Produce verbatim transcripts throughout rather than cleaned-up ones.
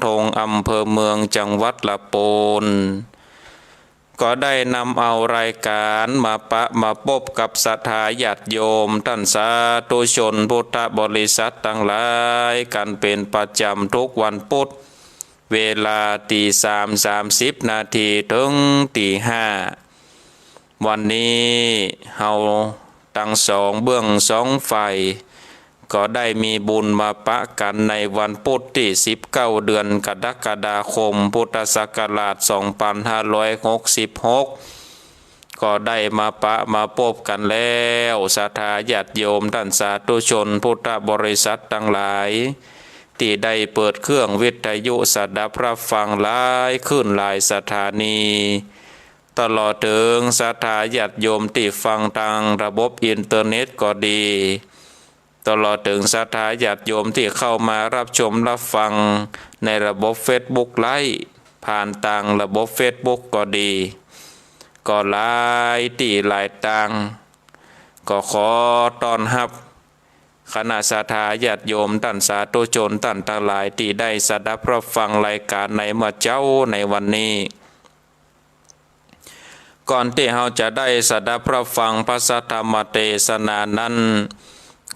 ธง อำเภอเมือง จังหวัดละปูน ก็ได้นำเอารายก๋านมาปะมาปบกับศรัทธาญาติโยมต้านสาธุชนพุทธบริษัทตังหลายกั๋นเป๋นประจ๋ำทุกวันปุ๊ด เวลาตีสามสามสิบนาทีเถิงตีห้า วันนี้เฮาตังสองเบื้องสองฝ่าย ก็ได้มีบุญมาปะกั๋นในวันปุ๊ดตี้สิบเก้า เดือนกรกฎาคม พุทธศักราชสองปันห้าร้อยหกสิบหก ก็ได้มาปะมาปบกั๋นแล้ว ศรัทธาญาติโยมต้านสาธุชนพุทธบริษัทตังหลาย ตี้ได้เปิดเครื่องวิทยุสดับฮับฟังหลายคลื่นหลายสถานี ตลอดเถิงศรัทธาญาติโยมตี้ฟังตางระบบอินเทอร์เน็ตก็ดี ตลอดเถิงศรัทธาญาติโยมตี้เข้ามาฮับชมฮับฟังในระบบเฟซบุ๊กไลฟ์ ผ่านตางระบบเฟซบุ๊กก็ดี ก็หลายตี้หลายตาง ก็ขอต้อนฮับคณะศรัทธาญาติโยมต้านสาธุชนต้านตังหลายตี้ได้สดับฮับฟังรายก๋านในเมื่อเจ๊าในวันนี้ ก่อนตี้เฮาจะได้สดับฮับฟังพระสัทธรรมเตสนานั้น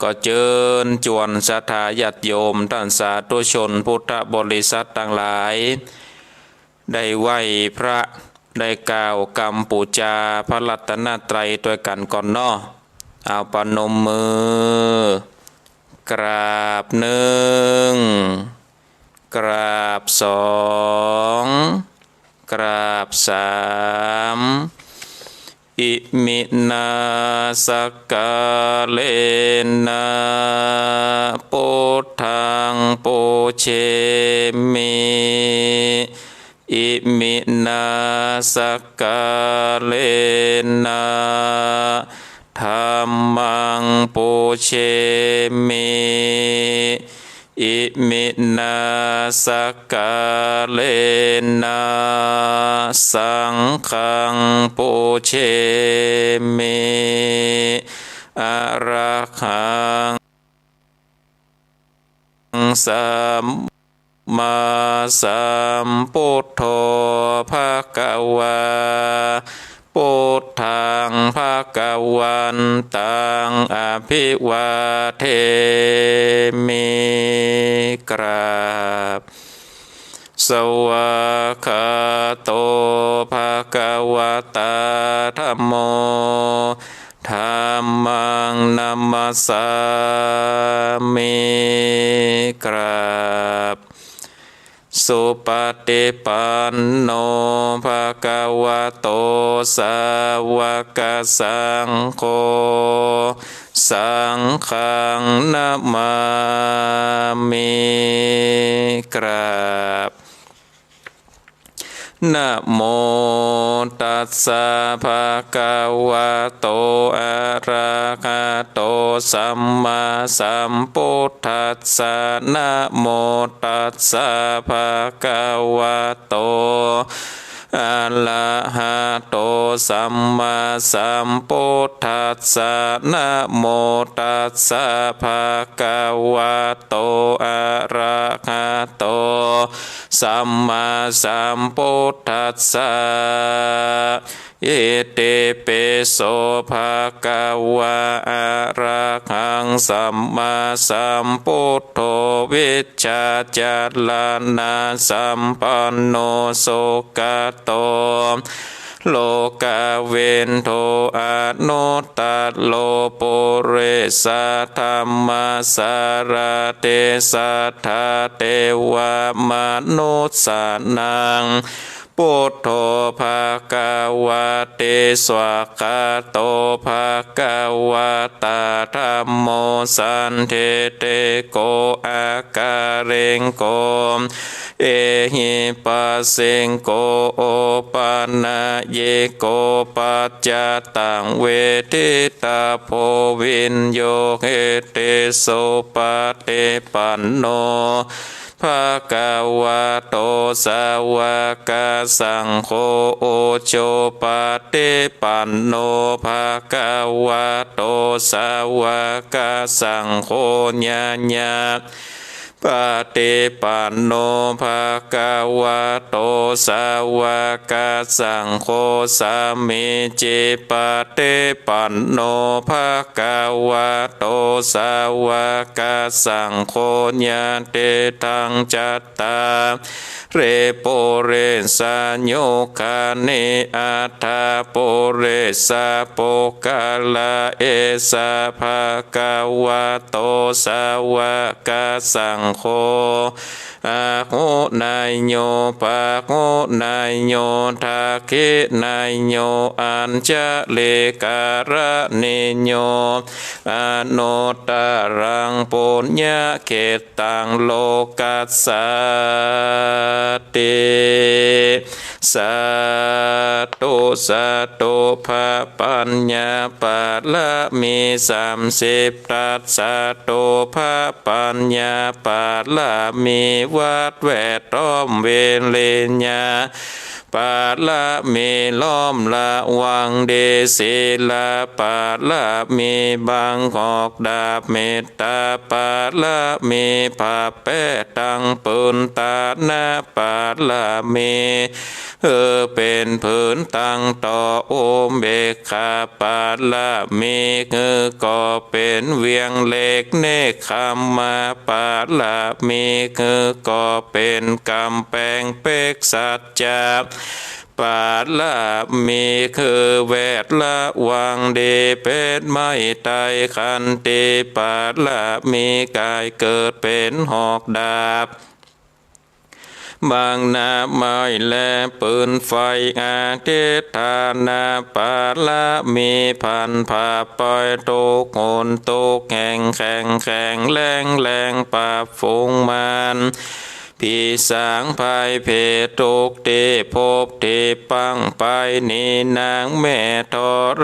ก็เจิญจวนศรัทธาญาติโยมต้านสาธุชนพุทธบริษัทตังหลาย ได้ไหว้พระ ได้กล่าวกำปู๋จาพระรัตนตรัยตวยกั๋นก่อนเนาะ เอาประนมมือ กราบหนึ่ง กราบสอง กราบสาม อิมินาสักกาเลนะ ปุทธังปูเชมิ อิมินาสักกาเลนะ ธัมมังปูเชมิ อิมินาสักกาเลนะ สังฆังปูเชมิ อะระหัง สัมมาสัมพุทโธ ภะคะวา พุทธัง ภะคะวันตัง อะภิวาเทมิ กราบ สวากขาโต ภะคะวะตา ธัมโม ธัมมัง นะมัสสามิ กราบ สุปฏิปันโน ภะคะวะโต สาวกสังโฆ สังฆัง นะมามิ กราบ นะโมตัสสะ ภะคะวะโต อะระหะโต สัมมาสัมพุทธัสสะ นะโมตัสสะ ภะคะวะโต อะระหะโต สัมมาสัมพุทธัสสะ นะโมตัสสะ ภะคะวะโต อะระหะโต สัมมาสัมพุทธัสสะ อิติปิโส ภะคะวะ อะระหัง สัมมาสัมพุทโธ วิชชาจารณะสัมปันโน สุขะโต โลกาวิทู อนุตตะโร ปุเรสะธัมมะสารถิ สัทธาเตวะมนุสสานัง พุทโธ ภะคะวะติ สวากขาโต ภะคะวะตา ธัมโม สันทิฏฐิโก อะกาลิโก เอหิปัสสิโก โอปะนะยิโก ปัจจะตัง เวทิตะโพ วิญญูหิติ สุปะฏิปันโน ภะคะวะโต สาวกสังโฆ อุจุปะฏิปันโน ภะคะวะโต สาวกสังโฆ ญะญะ ป ปะติปันโน ภะคะวะโต สาวะกะสังโฆ สามีจิ ปะติปันโน ภะคะวะโต สาวะกะสังโฆ ญาติทัง จัตตา ริ ปุริสายุคานิ อัฏฐะ ปุริสะปุคคละ เอสะ ภะคะวะโต สาวะกะสังโฆ อาหุเนยโย ปาหุเนยโย ทักขิเนยโย อัญชลิกะระณิโย อนุตตะรัง ปุญญะเขต ตัง โลกัสสาติ สาธุ สาธุ พระปัญญาปารมีสามสิบทัศ สาธุ พระปัญญาปารมีวัดแวดล้อม วิริยะ ปารมีล้อมระวังดี ศีลปารมีบังออกดาบ เมตตาปารมีผ้าแป้ตังปืน ตานะปารมีหื้อเป๋นผืนตังต่อ อุเบกขาปารมีหื้อก่อเป๋นเวียงเหล็ก เนกขัมมะปารมีหื้อก่อเป๋นก๋ำแปง เปกสัจจะ ปารมีหื้อแวดระวังดี เป๋นไม้ไตร ขันติปารมีก๋ายเกิดเป๋นหอกดาบ บังนะไม้และปืนไฟ อธิฏฐานะปารมีพันผ้าปล่อยทุกข์หนทุกข์แห่ง แข็งแข็งแรงแรงปราบฝูงมาร ผีสางภัยเพศทุกข์ตี้พบตี้ปังไป นี้นางแม่ธร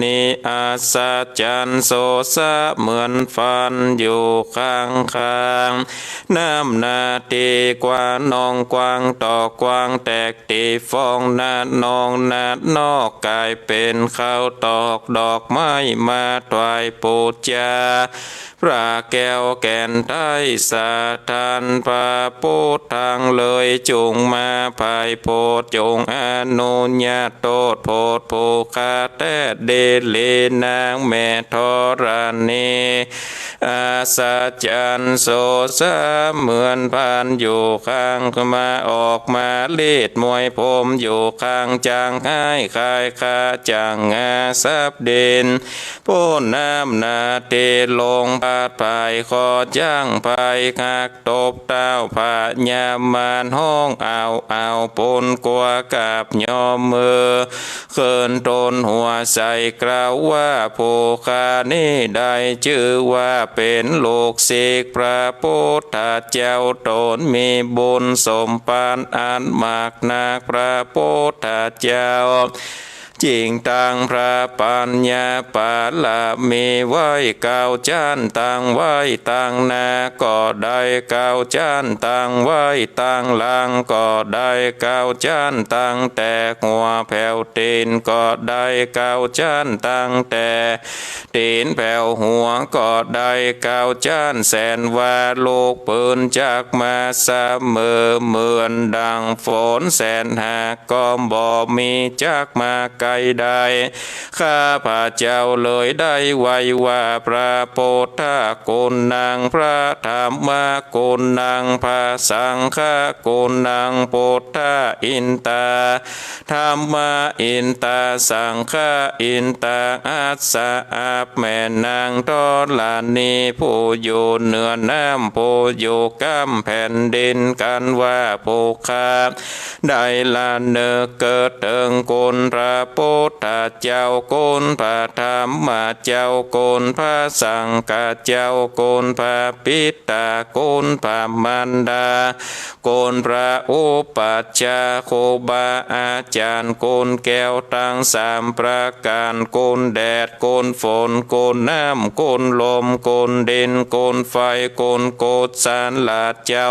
ณี อัศจรรย์โสษะเหมือนฟันอยู่ข้างๆ น้ำนาตี้กว้าง หนองกว้าง ตอกกว้าง แตกตี้ฟอง นาหนองนาหนอก ก๋ายเป๋นข้าวตอก ดอกไม้มาถวายปู๋จา พระแก้วแก่นไทย สถานพระโพธิ์ตังเลย จุ่งมาไพร่โพธิ์ จุ่งอนุญาตโตษโพธิ์ผู้ข้าแต๊ดีหลี นางแม่ธรณี อัศจรรย์โสษะเหมือนฟันอยู่ข้าง มาออกมาลีดมวยผมอยู่ข้าง จักหายคายคา จักหาสับดิน โพ้นน้ำนาตี้ลง บาดผายคอจ้างผายหัก ตบเต้าพญามารฮ้องอ้าวอ้าว ปนกั๋วกราบยอมมือ เคินตนหัวใส่กล่าวว่า ผู้ข้านี้ได้จื้อว่าเป๋นลูกศิษย์พระพุทธเจ้า ตนมีบุญสมภารอันมากนัก พระพุทธเจ้า จิ่งตั้งพระปัญญาปารมีไว้เก้าจั้น ตั้งไว้ตังหน้าก็ได้เก้าจั้น ตั้งไว้ตังหลังก็ได้เก้าจั้น ตั้งแต่หัวแผวตี๋นก็ได้เก้าจั้น ตั้งแต่ตี๋นแผวหัวก็ได้เก้าจั้น แสนว่าลูกปืนจักมาเสมอ เหมือนดังฝนแสนหากก็บ่มีจักมาไกลได้ ข้าพเจ้าเลยได้ไหว้ว่า พระพุทธกุณัง พระธรรมกุณัง พระสังฆกุณัง พุทธาอินตา ธัมมาอินตา สังฆาอินตา อัสสะอับแม่นางธรณี ผู้อยู่เหนือน้ำ ผู้อยู่ก้ำแผ่นดิน กันว่าผู้ข้า ได้ละนึกเกิดเถิงคุณพระพุทธเจ้า คุณพระธรรมเจ้า คุณพระสังฆเจ้า คุณพระปิดตา คุณพระมารดา คุณพระอุปัชฌาย์ ครูบาอาจารย์ คุณแก้วตังสามประก๋าน คุณแดด คุณฝน คุณน้ำ คุณลม คุณดิน คุณไฟ คุณกุศลเจ้า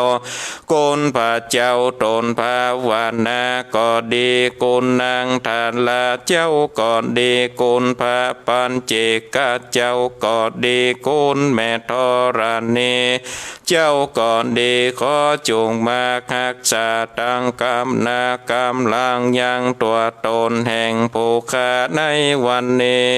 คุณพระเจ้าต๋นภาวนาก็ดี คุณนางธร เจ้าก็ดี คุณพระปัญเจกเจ้าก็ดี คุณแม่ธรณีเจ้าก็ดี ขอจงมาฮักษาตังกำนา กำลังยังตั๋วตนแห่งผู้ข้าในวันนี้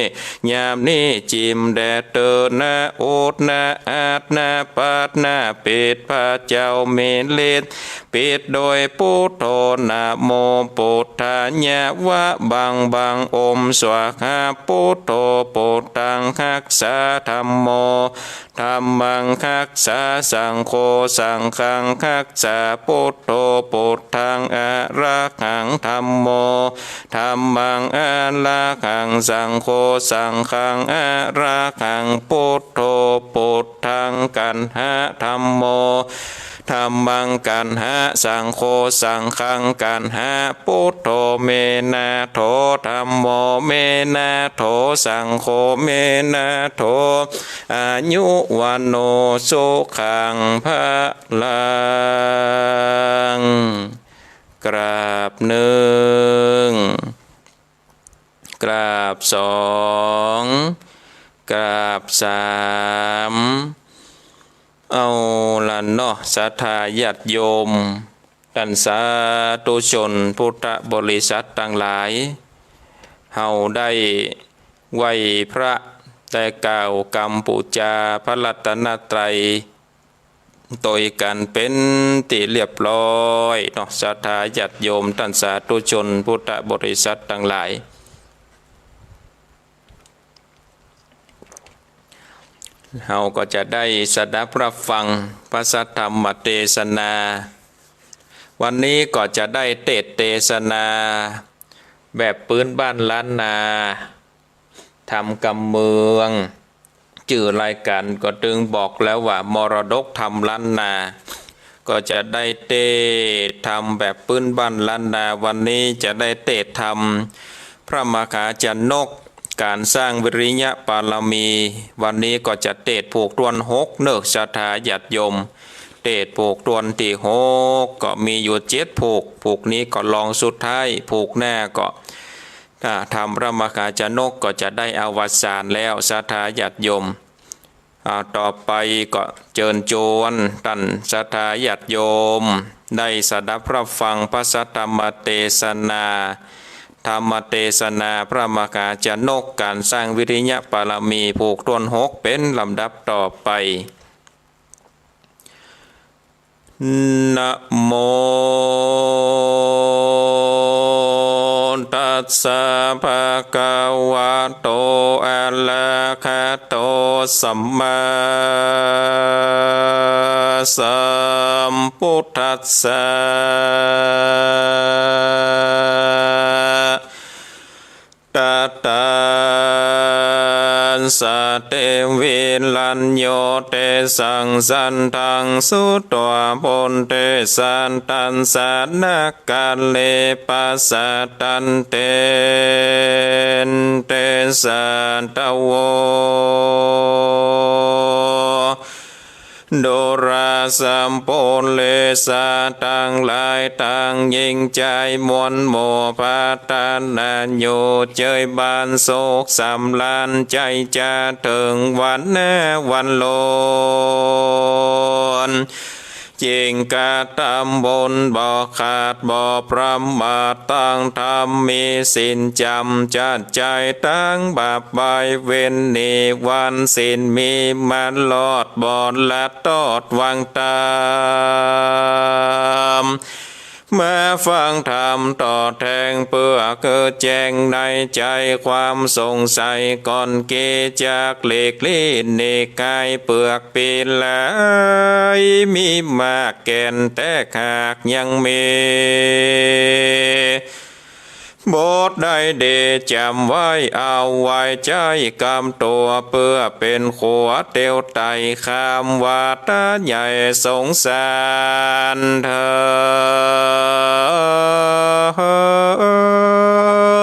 ยามนี้จิ่มแด่เตอนะ อุดนะ อัดนะ ปัดนะ ปิด พระเจ้ามีฤทธิ์ ปิดโดยปุทโธ นะโมปุทธายะ วะบังบัง โอมสวาหา ปุทโธ ปุทธังฮักษา ธัมโม ธัมมังฮักษา สังโฆ สังฆังฮักษา ปุทโธ ปุทธัง อะระหัง ธัมโม ธัมมัง อะระหัง สังโฆ สังฆัง อะระหัง ปุทโธ ปุทธัง กัณหะ ธัมโม ธัมมัง กัณหะ สังโฆ สังฆัง กัณหะ ปุทโธ เมนาโถ ธัมโม เมนาโถ สังโฆ เมนาโถ อายุ วัณโณ สุขัง พลัง กราบนึ่ง กราบสอง กราบสาม เอาละเนาะ ศรัทธาญาติโยม ต้านสาธุชนพุทธบริษัทตังหลาย เฮาได้ไหว้พระ ได้กล่าวกำปู๋จาพระรัตนตรัย ตวยกั๋นเป๋นตี้เรียบร้อยเนาะ ศรัทธาญาติโยม ต้านสาธุชนพุทธบริษัทตังหลาย เฮาก็จะได้สดับฮับฟังพระสัทธรรมเตสนา วันนี้ก็จะได้เตสน์เตสนาแบบปื๊นบ้านล้านนา ธรรมกำเมือง จื้อรายก๋านก็ตึงบอกแล้วว่า มรดกธรรมล้านนา ก็จะได้เตสน์ธรรมแบบปื๊นบ้านล้านนา วันนี้จะได้เตสน์ธรรมพระมหาชนก ก๋านสร้างวิริยะบารมี วันนี้ก็จะเตสน์ผูกถ้วนหกเนาะ ศรัทธาญาติโยม เตสน์ผูกถ้วนตี้หก ก็มีอยู่เจ็ดผูก ผูกนี้ก็ลองสุดท้าย ผูกหน้าก็ ถ้าธรรมพระมหาชนกก็จะได้อวสานแล้ว ศรัทธาญาติโยม อ่า ต่อไปก็เจิญจวนต้านศรัทธาญาติโยม ได้สดับฮับฟังพระสัทธรรมเตสนา ธรรมเตสนาพระมหาชนก ก๋านสร้างวิริยะบารมี ผูกถ้วนหก เป๋นลำดับต่อไป นะโมตัสสะ ภะคะวะโต อะระหะโต สัมมาสัมพุทธัสสะ ตะตัสสะ เต วิรัญโญ เตสัง สันทัง สุตวา พุทเท สะตัสสะ นะกะเล ปัสสะ ตันเต เตสะ ตะโว ดูราสัพพุริสะ ตังหลายตังหญิงจายมวลหมู่ ปรารถนาอยู่เจยบานสุขสำราญ ใจ๋จะเถิงวันหน้าวันโลน จิ่งกระทำบุญบ่ขาดบ่ประมาท ตั้งธรรมมีศีลจ๋ำ จัดใจ๋ตังบาปบายเวรหนี วันศีลมีมาลอด บ่ลัดตอดวางตาม มาฟังธรรมต่อแทง เปื้อหื้อแจ้งในใจ๋ ความสงสัยก่อนเก จักหลีกลี้หนีไกล เปื้อปีหลายมีมาก แก่นแตกหากยังมี บทใดดีจ๋ำไว้เอาไว้ใจ๊กำตั๋ว เปื้อเป๋นขัวเตียวไต่ข้ามวัฏใหญ่สงสารเถิ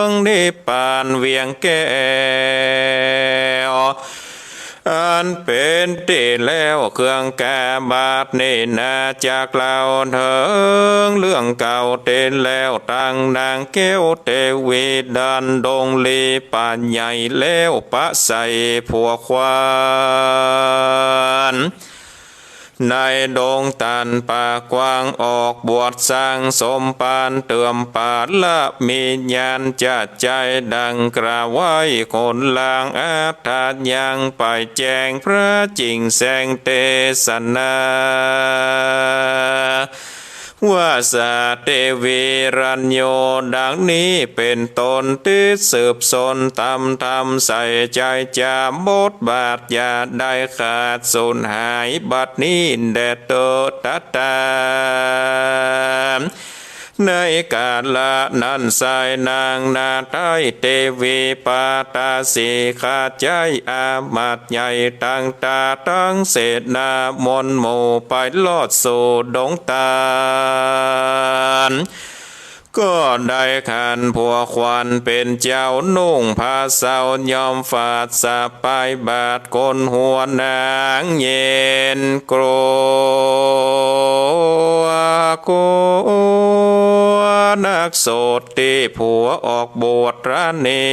งนิพพานเวียงแก้ว อันเป๋นตี้แล้วเครื่องกาบา ดเนนา จักเล่าเถิงเรื่องเก่าเต๋นแล้ว ตังนางแก้วเตวี ดันดงลีป่าใหญ่แล้วปะใส่ผัวขวัญ ในดงตันป่ากว้าง ออกบวชสร้างสมภาร เติมปาระมีญาณ จะใจ้ดังกล่าวไว้ คนลางอัตถะยังไปแจ้ง พระจิ่งแสงเตสนา ว่าสาเตวีรัญโญ ดังนี้เป๋นต้น ติดสืบสนต๋ามธรรม ใส่ใจ๋จ๋ำบทบาท อย่าได้ขาดสูญหาย บัดนี้แด่เต๊อะตะตา ในกาละนั้นไส้ นางนาไทยเตวี ปาตาสีขาใจ๊อามาตย์ใหญ่ ตังตาตังเสนามนหมู่ ไปลอดสู่ดงตัน ก็ได้ขันผัวขวัญเป๋นเจ้า นุ่งผ้าเศร้าย้อมฝาด สะพายบาตรโกนหัวนาง เย็นกลัว กลัวนัก โสดตี้ผัวออกบวชเตียเน่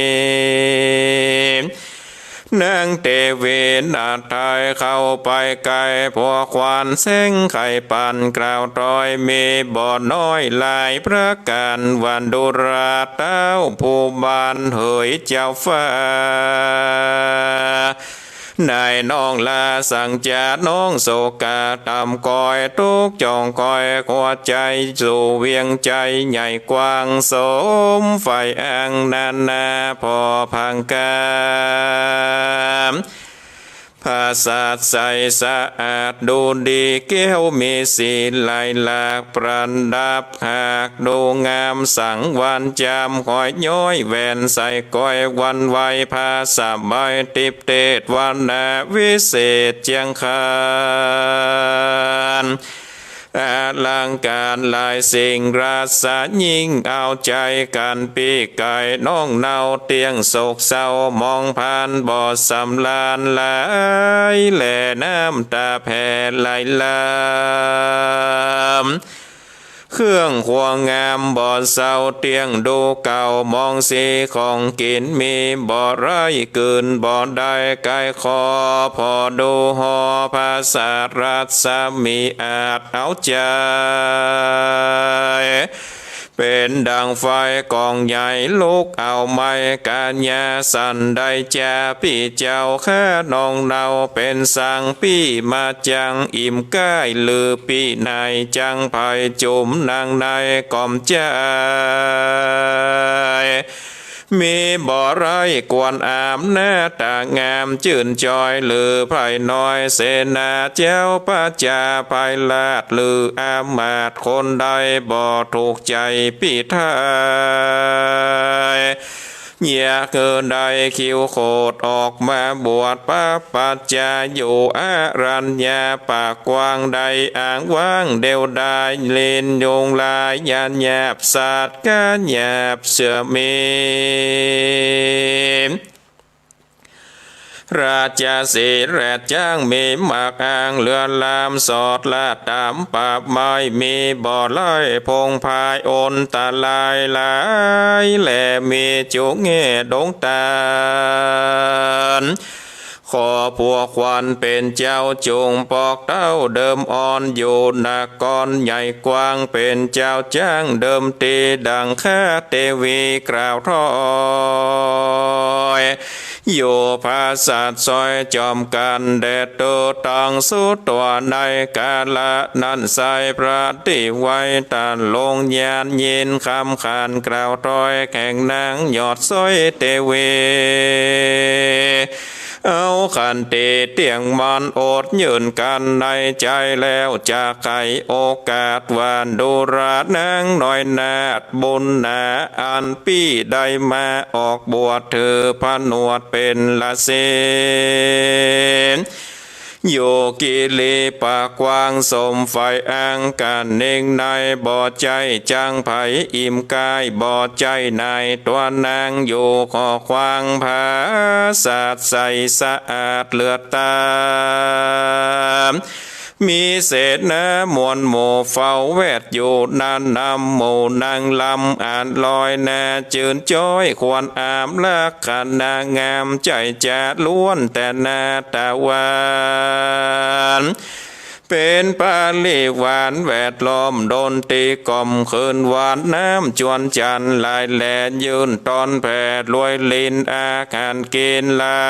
นางเตวีนาไทยเข้าไปใก้ ผัวขวัญแสงไขปันกล่าวตวย มีบ่น้อยหลายประก๋าน ว่าดูราต้าวผู้บ้านเหยเจ้าฟ้า นายน้องลาสังจาน้องโศกา ต่ำก้อยตุ๊กข์จ่องก้อยหัวใจ๋ สู่เวียงใจ๋ใหญ่กว้าง สมใฝ่อังนานาผ่อผางกาม ผาสาทใสสะอาดดูดี แก้วมีสีหลายหลาก ประดับหากดูงาม สังวรจำหอยย้อย แหวนใส่ก้อยวันไหว ผ้าสบายติบเตศ วรรณะวิเศษเจียงคาน อลังก๋านหลายสิ่ง ราชยิ่งเอาใจ๋กั๋น ปี้ก๋ายน้องเนาเตี้ยงโศกเศร้า มองผ่านบ่สำราญ หลายแลน้ำต๋าแผ่ไหลลาม เครื่องครัวงามบ่เศร้า เตี้ยงดูเก่า มองสีของกิ๋นมีบ่ไร้ กืนบ่ได้ ใก้คอผ่อดูหอ ผาสาทรัศมีอาจเอาใจ๋ เป๋นดังไฟก๋องใหญ่ ลุกเอาไหม้ก๋านยา สันใดจาปี้เจ้าข้า น้องเนาเป๋นสังปี้มาจัง อิ่มก้ายหรือปี้ไหน จังไผจุ่มนางในก๋อมใจ๋ มีบ่ไร้ควรอำนาจ ตางามจื้นจอย หรือไผน้อยเสนาเจ้า ประจาไพราชหรืออามาตย์คนใด บ่ถูกใจ๋ปี้ไท้ อย่าหื้อได้คิวโขด ออกมาบวชปะปัจจา อยู่อรัญญะป่ากว้าง ได้อ้างว้างเดียวดาย เล่นยุงลายยานหยาบ สัตว์ก้านหยาบเสื่อมมี ราชสีห์แรดจ๊าง มีหมากอ้างเลือดลาม สอดลาดต๋ามปาบไม้ มีบ่ไร้พงพาย อันตรายหลายแล มีจุแง่ดงตัน ขอผัวขวัญเป๋นเจ้า จุ่งปอกเต้าเดิมอ่อน อยู่นครใหญ่กว้าง เป๋นเจ้าจ๊างเดิมตี้ ดังข้าเตวีกล่าวถ้อย อยู่ผาสาทซอยจอมกั๋น แด่เต๊อะตังสุดตั๋ว ในกาละนั้นไส้ พระตี้ไว้ต๋าลงญาณ ยินคำขานกล่าวถ้อย แข่งนางยอดซอยเตวี เอาขันติเตี้ยงมั่น อดยืนกั๋นในใจ๋แล้ว จะไขโอกาส ว่าดูรานางน้อยนาถบุญหนา อันปี้ได้มาออกบวช ถือผนวดเป๋นละสิน อยู่กิริป่ากว้าง สมใฝ่อังกั๋นเน่งใน บ่ใจ้จังไผอิ่มก้าย บ่ใจ้นายตัวนาง อยู่ข้อขวางผาสาทใสสะอาดเลือดต๋าม มีเสนามวลหมู่เฝ้าแวดอยู่ นั้นนำหมู่นางลำอันลอยหน้าจื้นจ้อย ควรอามลักษณะงามใจ๋จ๋า ล้วนแต่นาฏะหวาน เป๋นปริวารแวดล้อมดนตรีกล่อม คืนวันน้ำจวนจันทร์หลายแล ยื่นต้อนแผ่รวยริน อาหารกิ๋นหลา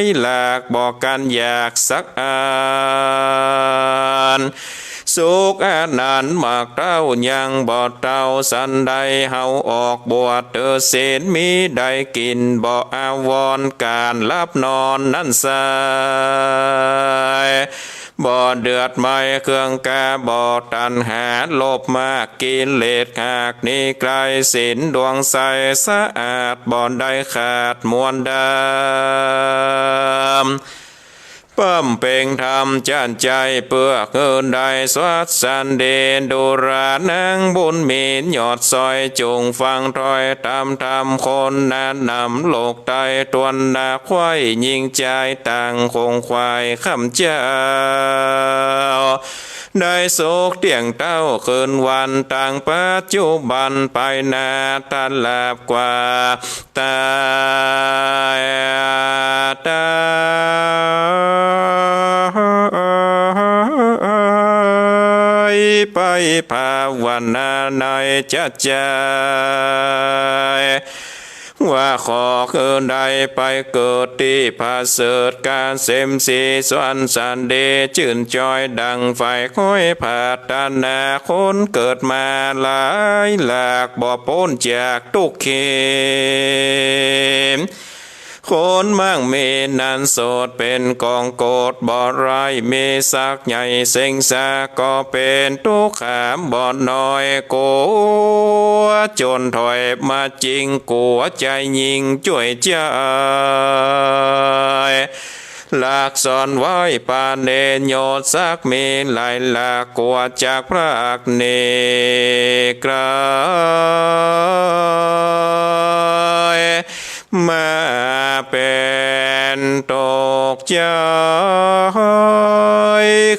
ยหลาก บ่กั๋นอยากสักอัน สุขอันนั้นหมากเต้ายังบ่เต้า สันใดเฮาออกบวชถือศีล มีได้กิ๋นบ่อาวรณ์ ก๋านหลับนอนนั้นไส้ บ่เดือดไหม้เครื่องกา บ่ตัณหาโลภมาก กิเลสหากหนีไกล ศีลดวงใสสะอาด บ่ได้ขาดมวลดำ เปิ่มเป๋งธรรมจาดใจ๋ เปื้อหื้อได้สวัสสันดี ดูราหนังบุญมี ยอดซอยจุ่งฟังถ้อยต๋ามธรรม คนแนะนำโลก ไต้ตวนนาไขว้ ยิ่งใจ๋ต่างคงไขว้ ข้าพเจ้าได้สุขเตี้ยงเต้าคืนวัน ตั้งปัจจุบันไปหน้า ถ้าหลับกว่าต๋าย ต๋าย ไปภาวนาในจิตใจ๋ ว่าขอหื้อได้ไปเกิดตี้ผะเสริฐเกษมสี สวรรค์สันติจื้นจ้อย ดั่งใฝ่ค้อยผาดถนา คนเกิดมาหลายหลาก บ่ป๊นจากตุ๊กข์เข็ญ คนมั่งมีนั้นโสดเป๋นกองโกฏ บ่ร้ายมีศักดิ์ใหญ่เสงสา ก็เป๋นตุ๊กข์ขามบ่น้อย กั๋วจ๋นถ้อยมาจิ่ง กั๋วใจ๋ยิ่งจ้วยใจ๋ หลักสอนไว้ปาเณรโยชน์ ศักดิ์มีหลายหลาก กั๋วจักพรากหนีไกล มาเป๋นตุ๊กข์ใจ๋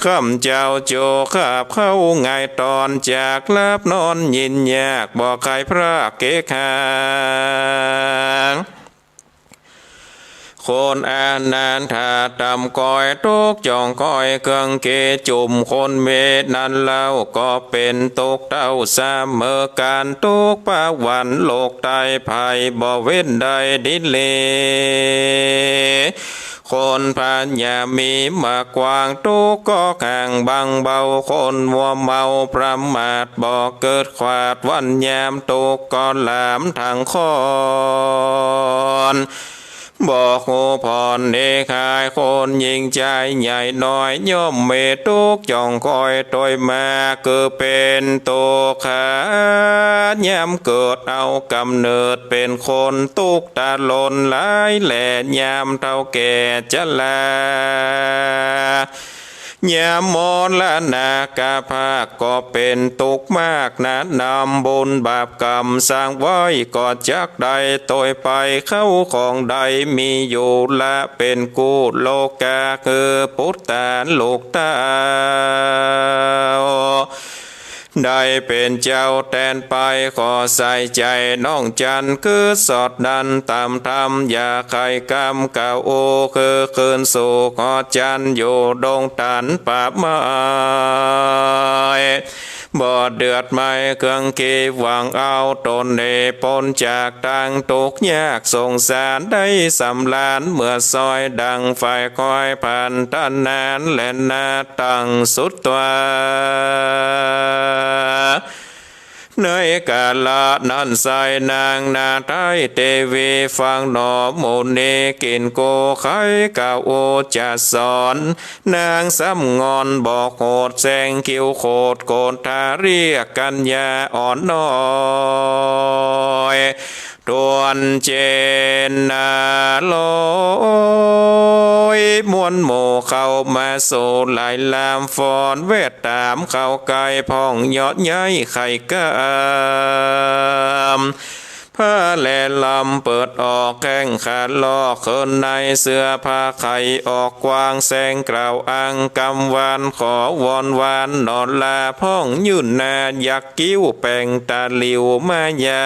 ข้าพเจ้าจุกาบเข้าหงายตอน จากหลับนอนยินยาก บ่ใค่พรากเกกหาง คนอันนั้นถ้าต่ำก้อยตุ๊กข์จ่องก้อย เครื่องเกจุ่มคนมีนั้นเล่า ก็เป๋นตุ๊กข์เต้าเสมอกั๋น ตุ๊กข์ปะวันโลกไต้ ภัยบ่เว้นได้ดินเล คนพญามีมากกว้าง ตุ๊กข์ก็ห่างบางเบา คนมัวเมาประมาท บ่เกิดขวาดวันยาม ตุ๊กข์ก็หลามทั้งค้อน บ่ฮู้ผ่อนหนีหาย คนยิ่งใจ๋ใหญ่น้อย ย่อมมีตุ๊กข์จ่องก้อยตวยมา คือเป๋นตุ๊กข์ขายามเกิดเอาก๋ำเนิดเป๋นคน ตุ๊กข์ตะลนหลายแล ยามเฒ่าแก่ชรา ยามมรณะกะภาคก็เป๋นตุ๊กข์มากนะ นำบุญบาปกรรมสร้างไว้ก็จักได้ตวยไป เข้าของใดมีอยู่ละเป๋นกู้ โลกาคือปุตตาลูกเต้า ได้เป๋นเจ้าแตนไป ขอใส่ใจ๋น้องจันทร์ คือสอดดันต๋ามธรรม อย่าใค่กำเก่า คือคืนสู่หอจันทร์ อยู่ดงตันป่าไม้ บ่เดือดไหม้เครื่องเกหวังเอา ต๋นเน่ป๊นจากตางตุ๊กข์ยากสงสาร ได้สำราญเมื่อซอย ดั่งใฝ่ค้อยผารถนาแลนา ตั้งสุดตั๋ว ในกาละนั้นไส้ นางนาฏไท้เตวีฟังหนอ มุนีกิ๋นโกไขกาอุจจาสอน นางสำงอนบอกโหด แสงคิ้วโขดโกฏฐาเรียกกัญญาอ่อนน้อย ตวนเจนนาลอย มวลหมู่เข้ามาสู่หลายลาม ฟ้อนแวดต๋ามเข้าใก้ พ่องยอดใหญ่ไข่กำ ผ้าแลลำเปิดออกแข้งขาดลอกเขินในเสื้อผ้าไขออกกว้างแสงกล่าวอังกำวานขอวอนวานหนอลาพ่องยื่นหน้ายักคิ้วแป่งตาหลิวมายา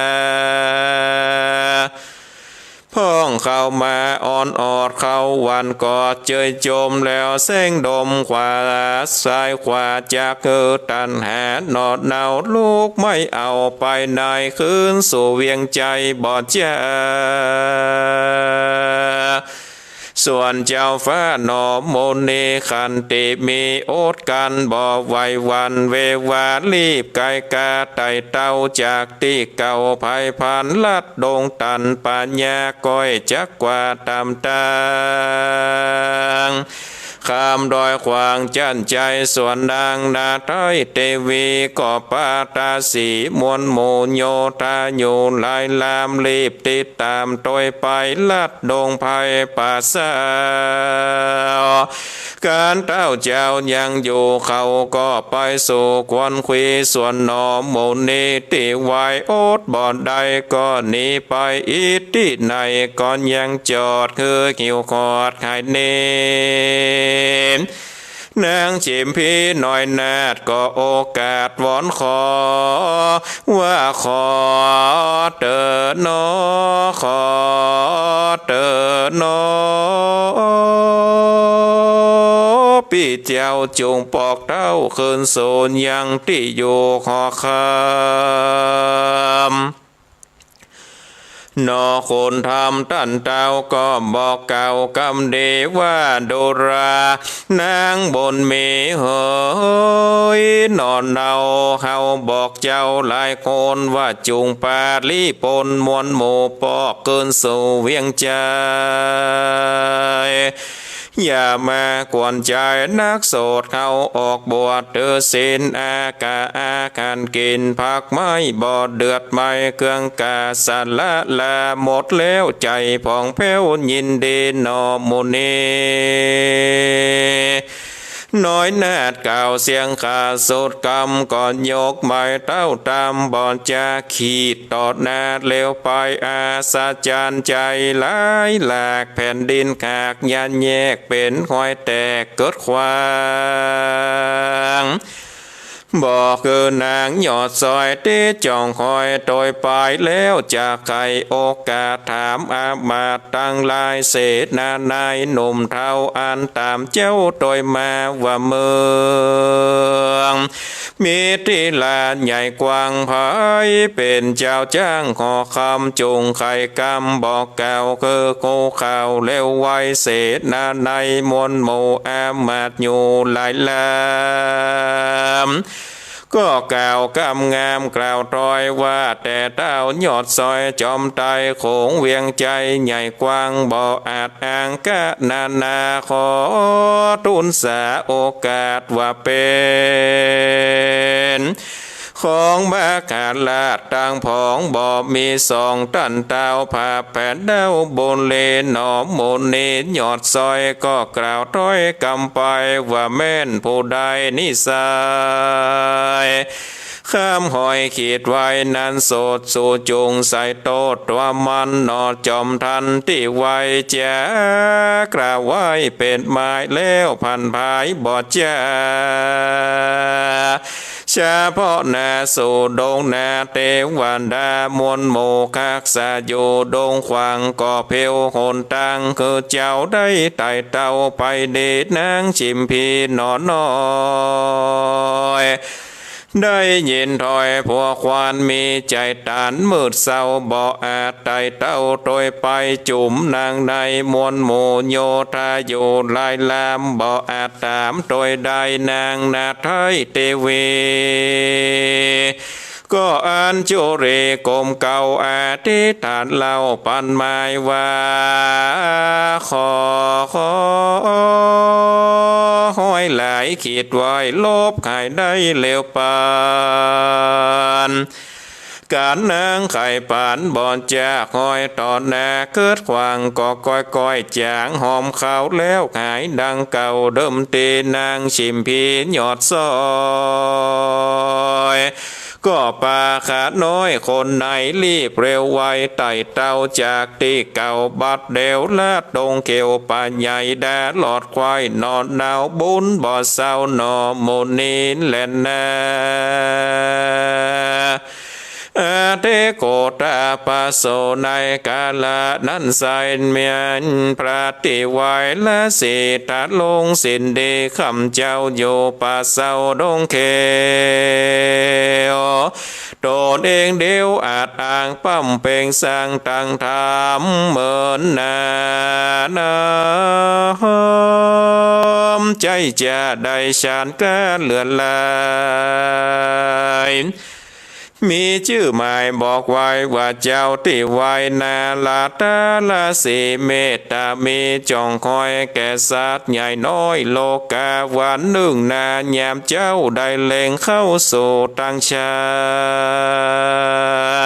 พ่องเข้ามาอ่อนออดเข้าหวั่นกอดเจยจมแล้วแสงดมขวาซ้ายขวาจักหื้อตัณหาหนอดเนาลุกไม่เอาไปในคืนสู่เวียงใจบ่จา ส่วนเจ้าฟ้าหนอมุนีขันติมีอดกลั้นบ่ไหวหวั่นเววารีบไกกาไต่เต้าจากตี้เก่าไพร่พลันลัดดงตันปัญญาก้อยจักกว่าต๋ามตาง ข้ามดอยขวางจั้นใจส่วนนางนาไทยเตวีก็ปาตาสีมวลหมู่โยธาอยู่หลายลามรีบติดต๋ามตวยไปลัดดงไพร่ป่าสาว ก๋านเต้าเจ้ายังอยู่เขาก็ไปสู่ควนควีส่วนหนอหมู่นี้ตี้ไหวอดบ่ได้ก็หนีไปอีตี้ไหนก่อนยังจอดคือหิวขอดหายเนน นางจิ๋มพีน้อยนาฏก็โอกาสวอนขอ ว่าขอเต๋อหนอ ขอเต๋อหนอ ปี้เจ้าจุ่งปอกเต้าคืนสูนยังตี้อยู่หอคำ หนอคนธรรมต้านเต้าก็บอกกล่าวกำดีว่าดูรา นางบุญมีเหย หนอเนาเฮาบอกเจ้าหลายคนว่าจุ่งปาลีปนมวลหมู่ปอกคืนสู่เวียงใจ อย่ามากวนใจ๋นักโสดเฮาออกบวชถือศีลอากาอาหารกิ๋นผักไม้บ่เดือดไหม้เครื่องกาสละลาหมดแล้วใจ๋ผ่องแผ้วยินดีหนอหมู่นี้ น้อยนาฏกล่าวเสียงขาสุดกำก็ยกไม้เต้าต๋ามบ่จาขีดต่อหน้าเร็วไปอัศจรรย์ใจ๋หลายหลากแผ่นดินขากยันแยกเป๋นหอยแตกเกิดขวาง บอกคือนางยอดซอยตี้จ่องหอยตวยไปแล้วจะไขโอกาสถามอามาตย์ตังหลายเสนาในายหนุ่มเฒ่าอันต๋ามเจ้าตวยมาว่าเมือง มีตี้ลานใหญ่กว้างไพเป๋นเจ้าจ้างหอคำจุ่งไขกำบอกกล่าวคือฮูข่าวเร็วไวเสนาในายมวลหมู่อามาตย์อยู่หลายลำ ก็กล่าวกำงามกล่าวถ้อยว่าแต่เต้ายอดซอยจอมไตโขงเวียงใจใหญ่กว้างบ่อาจอ้างกะนานาขอทูลสาโอกาสว่าเป๋น ของมหาราชตังผองบ่มีสองต้านเต้าผาแผนเด้าบุญเลหนอหมู่นี้ยอดซอยก็กล่าวถ้อยกำไปว่าแม่นผู้ใดนิสัย คำหอยขีดไว้นั้นโสดสู่จุ่งใส่โต้ษตัวมันหนอจอมทันตี้ไวจะกล่าวไว้เป๋นหมายแล้วผันผายบ่จา เฉพาะหน้าสู่ดงนาเตวดามวลหมู่คักษาอยู่ดงขวางก็เผียวหนตางคือเจ้าได้ไต่เต้าไปดีนางจิมพีหนอน้อย ได้ยินถ้อยผัวควานมีใจ๋ตานมืดเศร้าบ่อาจไต่เต้าตวยไปจุ่มนางในมวลหมู่โยธาอยู่หลายลำบ่อาจต๋ามตวยได้นางนาไทยเตวี ก็อัญจุลีก้มเก้าอธิษฐานเล่าปันหมายว่า ขอ ขอ หอยหลายขีดไว้ลบหายได้เร็วปัน ก๋านนางไขปานบ่จากหอยต่อหน้าเกิดขวางก็ก้อยๆ จ๋างหอมเขาแล้วหายดังเก่าเดิมตี้นางชิมพียอดซอย ก็ปาข้าน้อยคนไหนรีบเร็วไว ไต่เต้าจากตี้เก่าบัดเดียว ละดงเขียวป่าใหญ่ ดาลอดควายหนอนหนาว บุญบ่เศร้าหนอหมู่นี้แลนา อเตโกตาปะโส ในกาละนั้นไซร้ แม่นพระตี้ไหว้ละสิทธะลงสินดี ข้าพเจ้าอยู่ป่าเศร้าดงเขียว ตนเองเดียวอาจอ้างปำเป็งสร้างตั้งธรรมเหมินนา น้อมใจ๋จะได้ฉันกาเหลือหลาย มีจื้อหมายบอกไว้ว่าเจ้าตี้ไหว้นาราตาละสีเมตตามี จ่องคอยแก่สัตว์ใหญ่น้อยโลกา วันนึ่งนายามเจ๊าได้เล็งเข้าสู่ตังฉั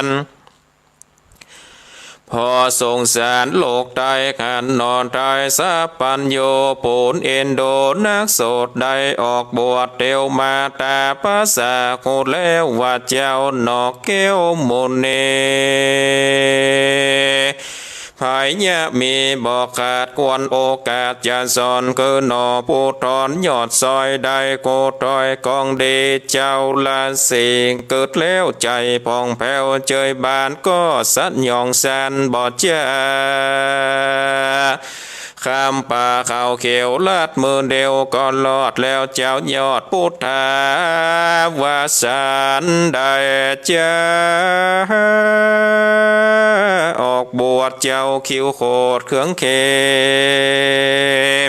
น ผ่อสงสารโลกไตร่ ขันหนอไตร่สัพพัญญู ปูนเอ็นดูนักโสด ได้ออกบวชเตียวมา ต๋าปะสาฮู้แล้วว่าเจ้าหนอแก้วหมู่นี้ ไผเยียะมีบ่ขาด ควรโอกาสจะสอน คือหนอผู้ถอนยอดซอย ได้กู้ถ้อยกองดี เจ้าละสิกึ๊ดแล้วใจ๋ผ่องแผ้ว เจยบานก็สยองสันบ่เจื้อ ข้ามป่าเขาเขียวลัดมือเดียว ก็รอดแล้วเจ้ายอดพุทธาวาสัน ได้เจ้าออกบวชเจ้าคิ้วโขดเครื่องเข้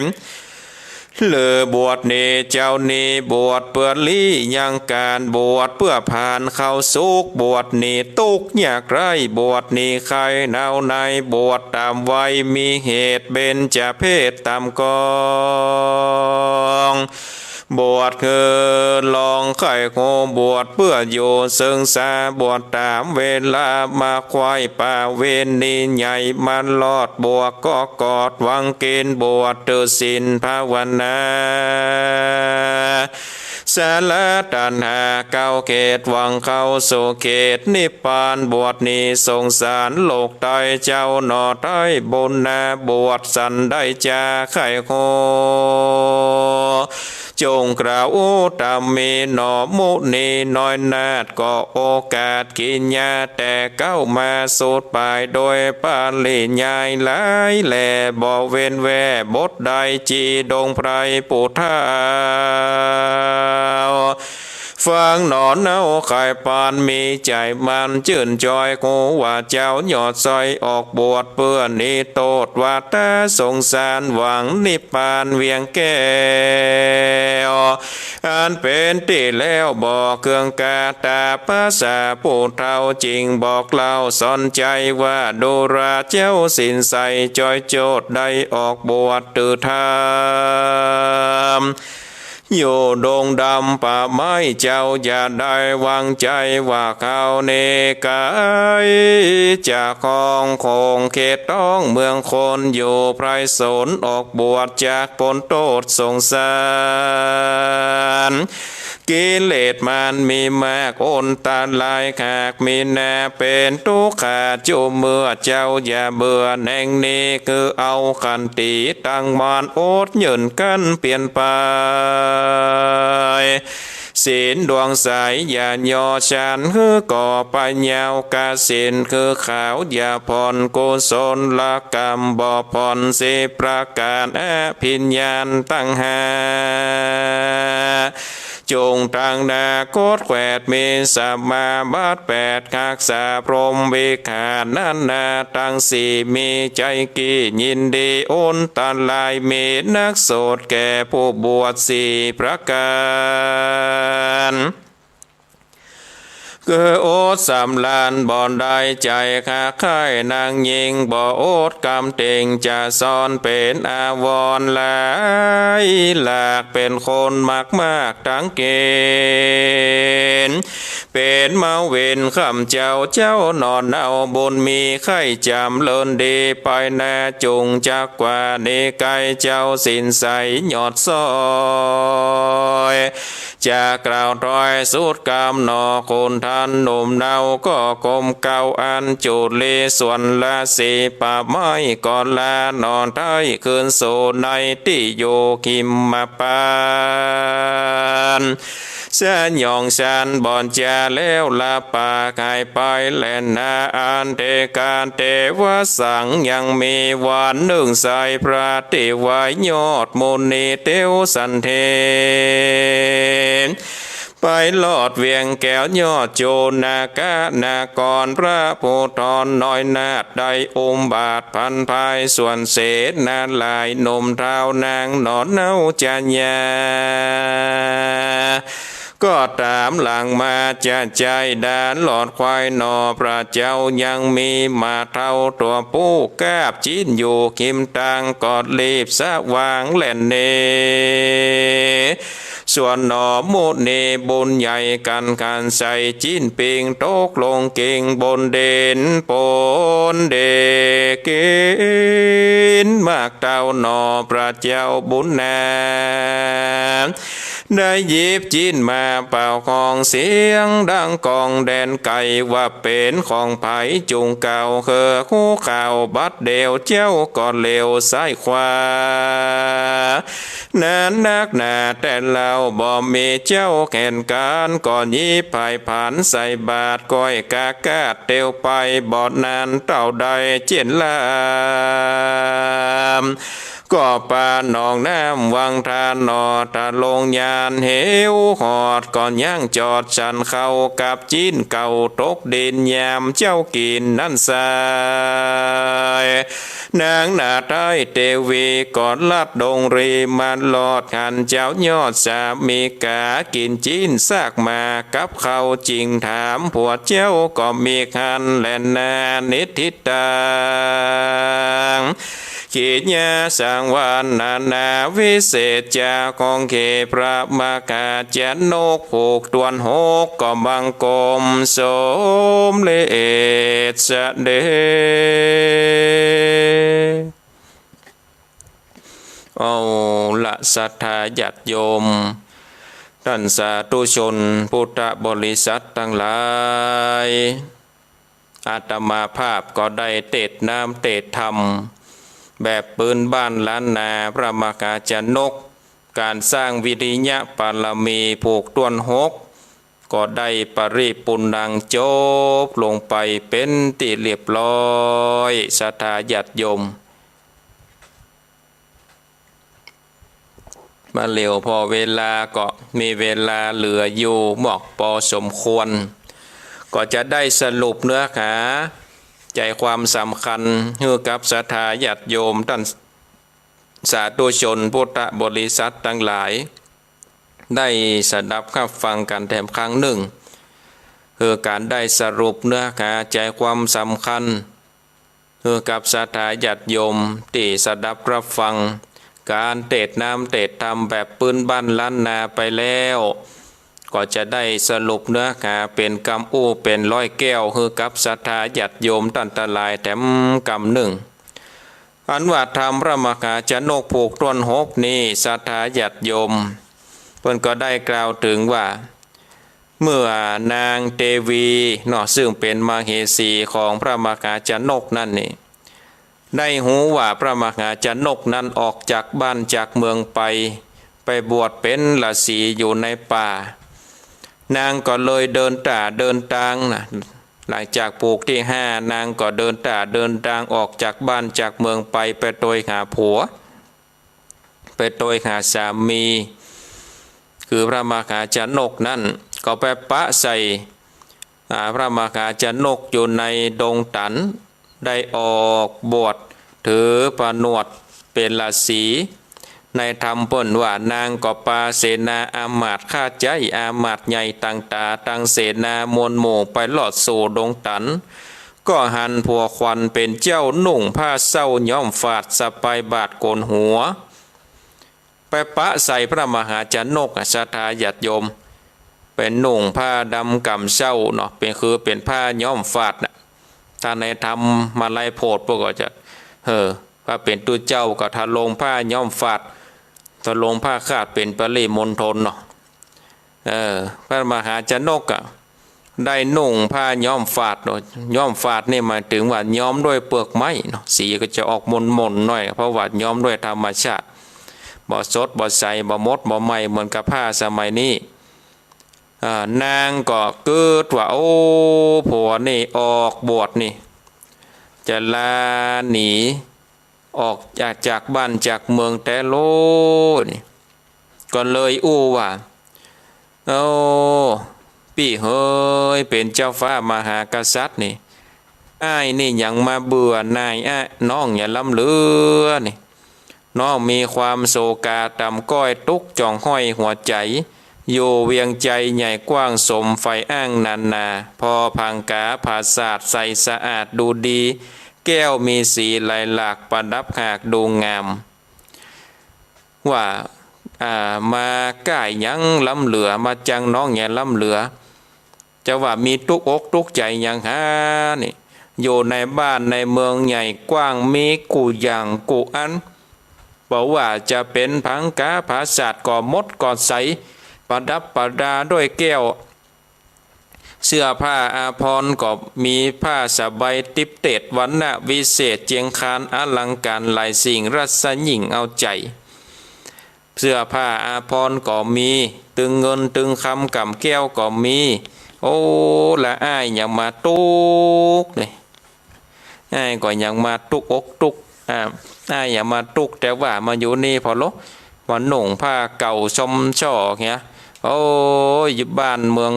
ม หรือบวชนี้เจ้านี้บวชเปื้อลี้ยังก๋าน บวชเปื้อผ่านเข้าสุข บวชหนีตุ๊กข์ยากไร้ บวชหนีไข้หนาวใน บวชต๋ามวัยมีเหตุเบญจเพสต๋ามกอง บวชคือลองไข้ฮู้ บวชเปื้ออยู่เซิงสา บวชต๋ามเวลามาไขว่ประเวณีใหญ่ มารอดบวชก็กอดหวังกิ๋น บวชถือศีลภาวนา สละตัณหาเก้าเขต หวังเข้าสู่เขตนิพพาน บวชหนีสงสารโลกไตร่ เจ้าหนอไตร่บุญนา บวชสันได้จาไข้ฮู้ จงกล่าวอุตตมีหนอมุนีน้อยนาถ ก็โอกาสกิริยาแต่เก๊ามาสุดป๋าย โดยปริยายหลายแลบ่เว้นแว่ บทใดจีดงไพรปุถาว ฟังหนอเน่าไข่ปานมีใจ๋มันจื้นจอย ฮู้ว่าเจ้ายอดซอยออกบวชเปื้อหนีโต้ษวัฏสงสาร หวังนิพพานเวียงแก้ว อันเป๋นตี้แล้วบ่เคืองกา ต๋าปะสาผู้เฒ่าจึงบอกเล่าสอนใจ๋ว่า ดูราเจ้าศีลใสจ้อยโจทย์ ได้ออกบวชถือธรรม อยู่ดงดำป่าไม้ เจ้าอย่าได้วางใจ๋ว่าคราวนี้ก๋ายจะครองโขงเขตต้องเมืองคน อยู่ไพรสนออกบวชจากป๊นโต้ษสงสาร กิเลสมันมีมากอันตราย หากมีนาเป๋นตุ๊กข์ขาจุเมื่อ เจ้าอย่าเบื่อแหน่งนี้ คือเอาขันติตั้งมั่น อดยืนกั้นเปียรไป ศีลดวงใสอย่าหย่อฉัน หื้อก่อไปยาว กสิณคือขาวอย่าผ่อน กุศลกรรมบ่ผ่อน สิบประก๋านอภิญญาตังห้า จงตั้งหน้ากดแขวด มีสมาบัติแปด ฮักษาพรหมวิหารนานาตังสี่ มีใจ๋กี้ยินดี อันตรายมีนักโทษแก่ผู้บวชสี่ประก๋าน คืออดสำราญบ่ได้ ใจ๋คักใค่นางญิง บ่อดกำเต็งจะซ่อน เป๋นอาวรณ์หลายหลาก เป๋นคนมักมากตังเก๋ณฑ์ เป๋นเมาเวรข้ามเจ้า เจ้าหนอเน่าบุญมี ใค่จ๋ำเลินดีไปนา จุ่งจักกว่านี้ไกล เจ้าศีลใสยอดซอย จะกล่าวถ้อยสุดกำหนอคุณ อันหนุ่มเนาก็กรมเกล้าอันจุลี ส่วนราศีป่าไม้ก็ลาหน่อ ได้คืนสู่ในตี้อยู่หิมปาน สยองสันบ่อนจาแล้วละปากหายไปแลนา อันเตกาเตวสัง ยังมีวันนึ่งไซร้พระตี้ไหว้ยอดมุนีเตียวสันเทน ไปลอดเวียงแก้วยอดจุนากะนคร พระภูธรน้อยนาถได้อุ้มบาตรพรรณพาย ส่วนเสนาหลายหนุ่มเฒ่านางหนอเนาจะยา ก็ต๋ามหลังมาจะใจ้ดาหลอดควายหนอ พระเจ้ายังมีหมาเฒ่าตั๋วผู้กาบจิ๊นอยู่หิมตาง ก็รีบสว่างแล่นเน ส่วนหนอมุนีบุญใหญ่กั๋นขันใส่จิ๊นปิง ตกลงเก่งบนเด่นปนเดกิ๋นมากเต้าหนอ พระเจ้าบุญนา ได้หยิบจิ๊นมาเป่าของเสียงดังก้องแดนไกล ว่าเป๋นของใผจุ่งเก่า คือฮู้ข่าวบัดเดี่ยวเจ้าก็เหลียวซ้ายขวา นั้นนักหนาแต่เล่าบ่มีเจ้าแขนก๋าน ก็หยิบไผผันใส่บาตร ก้อยกากาดเตียวไป บ่อนานเต้าได้เจียนลาม ก็ปาหนองน้ำวังทานหนอ ตะลงยานเหวหอด ก็ยังจอดสันเข้ากับจิ๊นเก่า ตกดินยามเจ้ากิ๋นนั้นไซร้ นางนาฏไทยเตวีก็ลัดดงรีมาลอดหันเจ้ายอดสามีก๋า กิ๋นจิ๊นซากหมากับข้าว จึงถามผัวเจ้าก็มีหันแลนา นิทธิตัง ขีญาสังวรรณนา วิเศษจาของเขพระมหาชนก ผูกต้วนหก ก็บังคมสมเร็จเสด็จ เอาละศรัทธาญาติโยม ต้านสาธุชนพุทธบริษัทตังหลาย อาตมาภาพก็ได้เตสน์น้ำเตสน์ธรรม แบบปื้นบ้านล้านนา พระมหาชนก ก๋านสร้างวิริยะบารมีผูกต้วนหก ก็ได้ปริปูรณังจบลงไปเป๋นตี้เรียบร้อย ศรัทธาญาติโยม มาเหลียวผ่อเวลาก็มีเวลาเหลืออยู่มากปอสมควร ก็จะได้สรุปเนื้อหาใจ๋ความสำคัญหื้อกับศรัทธาญาติโยมต้านสาธุชนพุทธบริษัทตังหลาย ได้สดับฮับฟังกั๋นแถมครั้งนึ่ง คือก๋านได้สรุปเนื้อหาใจ๋ความสำคัญ หื้อกับศรัทธาญาติโยมตี้สดับฮับฟังก๋านเตสน์น้ำเตสน์ธรรมแบบปื้นบ้านล้านนาไปแล้ว ก็จะได้สรุปเนื้อหาเป๋นกำอู้เป๋นร้อยแก้ว หื้อกับศรัทธาญาติโยมต้านตังหลายแถมกำนึ่ง อันว่าธรรมพระมหาชนกผูกต้วนหกนี้ ศรัทธาญาติโยม เปิ้นก็ได้กล่าวเถิงว่า เมื่อนางเตวีเนาะ ซึ่งเป๋นมเหสีของพระมหาชนกนั้นนี่ ได้ฮู้ว่าพระมหาชนกนั้นออกจากบ้านจากเมืองไป ไปบวชเป๋นฤๅษีอยู่ในป่า นางก็เลยเดินต๋าเดินตางนะ หลังจากผูกตี้ห้า นางก็เดินต๋าเดินตางออกจากบ้านจากเมืองไป ไปโตยหาผัว ไปโตยหาสามี คือพระมหาชนกนั้น ก็ไปปะใส่ อ่า พระมหาชนกอยู่ในดงตัน ได้ออกบวชถือผนวดเป๋นฤๅษี ในธรรมเปิ้นว่านางก็ปาเสนาอามาตย์ข้าใจ๊อามาตย์ใหญ่ต่างต๋า ตังเสนามวลหมู่ไปลอดสู่ดงตัน ก็หันผัวขวัญเป๋นเจ้านุ่งผ้าเศร้าย้อมฝาดสะพายบาตรโกนหัว ไปปะใส่พระมหาชนกอะ ศรัทธาญาติโยม เป๋นนุ่งผ้าดำก๋ำเศร้าเนาะ เป๋น คือเป๋นผ้าย้อมฝาดน่ะ ถ้าในธรรมมาลัยโพธิพวกก็จะ เออ ถ้าเป๋นตุ๊เจ้าก็ทรงผ้าย้อมฝาด ทรงผ้าคาดเป๋นปริมณฑลเนาะ เออ พระมหาชนกอะ ได้นุ่งผ้าย้อมฝาดเนาะ ย้อมฝาดนี่หมายถึงว่าย้อมด้วยเปลือกไม้เนาะ สีก็จะออกหม่นๆ หน่อย เพราะว่าย้อมด้วยธรรมชาติ บ่สดบ่ใส บ่หมดบ่ใหม่เหมือนกับผ้าสมัยนี้ อ่า นางก็กึ๊ดว่า โอ้ ผัวนี่ออกบวชนี่ จะลาหนีออกจาก จากบ้านจากเมืองแต๊โลนี่ ก็เลยอู้ว่า โอ้ ปี้เหย เป๋นเจ้าฟ้ามหากษัตริย์นี่ อ้ายนี่หยังมาเบื่อหน่ายอะ น้องอย่าล้ำเหลือนี่ น้องมีความโศกาต่ำก้อยตุ๊กข์จ่องห้อยหัวใจ๋ อยู่เวียงไจใหญ่กว้างสมใฝ่อ้างนานา ผ่อผงาผาสาทใสสะอาดดูดี แก้วมีสีหลายหลากประดับหากดูงาม ว่า อ่า มาก้ายหยังล้ำเหลือ มาจังน้องอย่าล้ำเหลือ จะว่ามีตุ๊กอกตุ๊กใจ๋หยังหานี่ อยู่ในบ้านในเมืองใหญ่กว้างมีกู้อย่างกู้อัน บ่ว่าจะเป๋นผงาผาสาทก็หมดก็ใส ประดับประดาด้วยแก้ว เสื้อผ้าอาภรณ์ก็มีผ้าสบายติ๊บเตดวรรณะวิเศษเจียงคานอลังก๋ารหลายสิ่งรัศยิ่งเอาใจ๋ เสื้อผ้าอาภรณ์ก็มี ตึงเงินตึงคำก๋ำแก้วก็มี โอ้ ละอ้ายหยังมาตุ๊กข์นี่ อ้ายก็หยังมาตุ๊กข์อกตุ๊กข์ อ่า อ้ายหยังมาตุ๊กข์ แต่ว่ามาอยู่นี่ผ่อโล มานุ่งผ้าเก่าชมช่อเหีย โอ้ย บ้านเมือง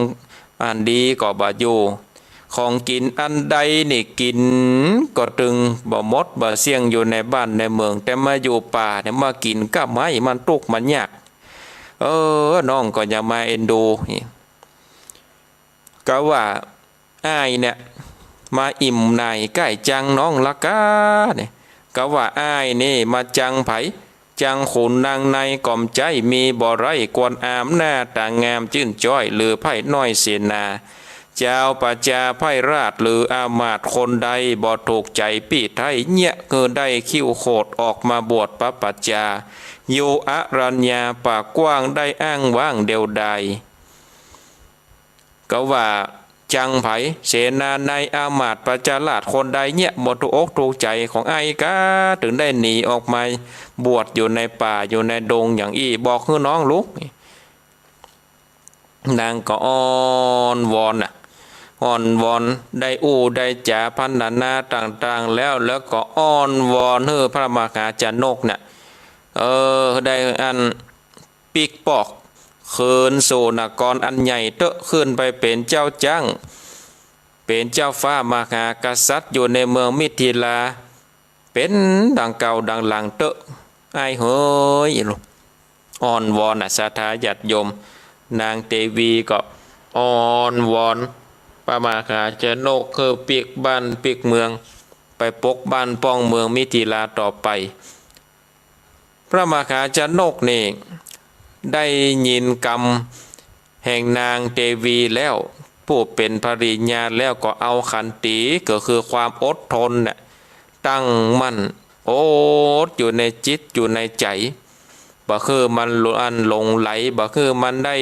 อันดีก็บ่อยู่ ของกิ๋นอันใดนี่กิ๋นก็ตึงบ่หมดบ่เสี้ยงอยู่ในบ้านในเมือง แต่มาอยู่ป่าเนี่ยมากิ๋นก้าไม้มันตุ๊กข์มันยาก เออ น้องก็หยังมาเอ็นดูนี่ กาว่าอ้ายเนี่ยมาอิ่มหน่ายก้ายจังน้องละก้าเนี่ย กาว่าอ้ายนี่มาจังใผ จังขุนนางในก็บ่ใจ้ มีบ่ไร้กวนอาม หน้าต๋างามจื้นจ้อย หรือไพร่น้อยเสนา จาวประจาไพร่ราชหรืออามาตย์คนใด บ่ถูกใจ๋ปี้ไท้เยียะ คือได้คิ้วโขดออกมาบวชปะปัจจา อยู่อรัญญาป่ากว้างได้อ้างว้างเดียวดาย กาว่าจังใผ เสนาในอามาตย์ประจาราษฎร์คนใดเนี่ยบ่ถูกอกถูกใจ๋ของอ้ายก้า ตึงได้หนีออกมาบวชอยู่ในป่าอยู่ในดงอย่างอี้ บอกหื้อน้องลุก นางก็อ้อนวอนน่ะ อ้อนวอน ได้อู้ได้จ๋าพรรณนาต่างๆ แล้ว แล้วก็อ้อนวอนหื้อพระมหาชนกน่ะ เออ ได้อัน ปิ๊กปอก คืนสู่นครอันใหญ่เต๊อะ ขึ้นไปเป๋นเจ้าจั๊ง เป๋นเจ้าฟ้ามหากษัตริย์อยู่ในเมืองมิถิลา เป๋นดังเก่าดังหลังเต๊อะ อ้ายเหย อ้อนวอนน่ะ ศรัทธาญาติโยม นางเตวีก็อ้อนวอนพระมหาชนกหื้อปิ๊กบ้านปิ๊กเมือง ไปปกบ้านป้องเมืองมิถิลาต่อไป พระมหาชนกนี่ได้ยินกำแห่งนางเตวีแล้ว ผู้เป๋นภริยาแล้วก็เอาขันติ ก็คือความอดทนน่ะ ตั้งมั่นอดอยู่ในจิตอยู่ในใจ๋ บ่หื้อมันอันหลงไหล บ่หื้อมันได้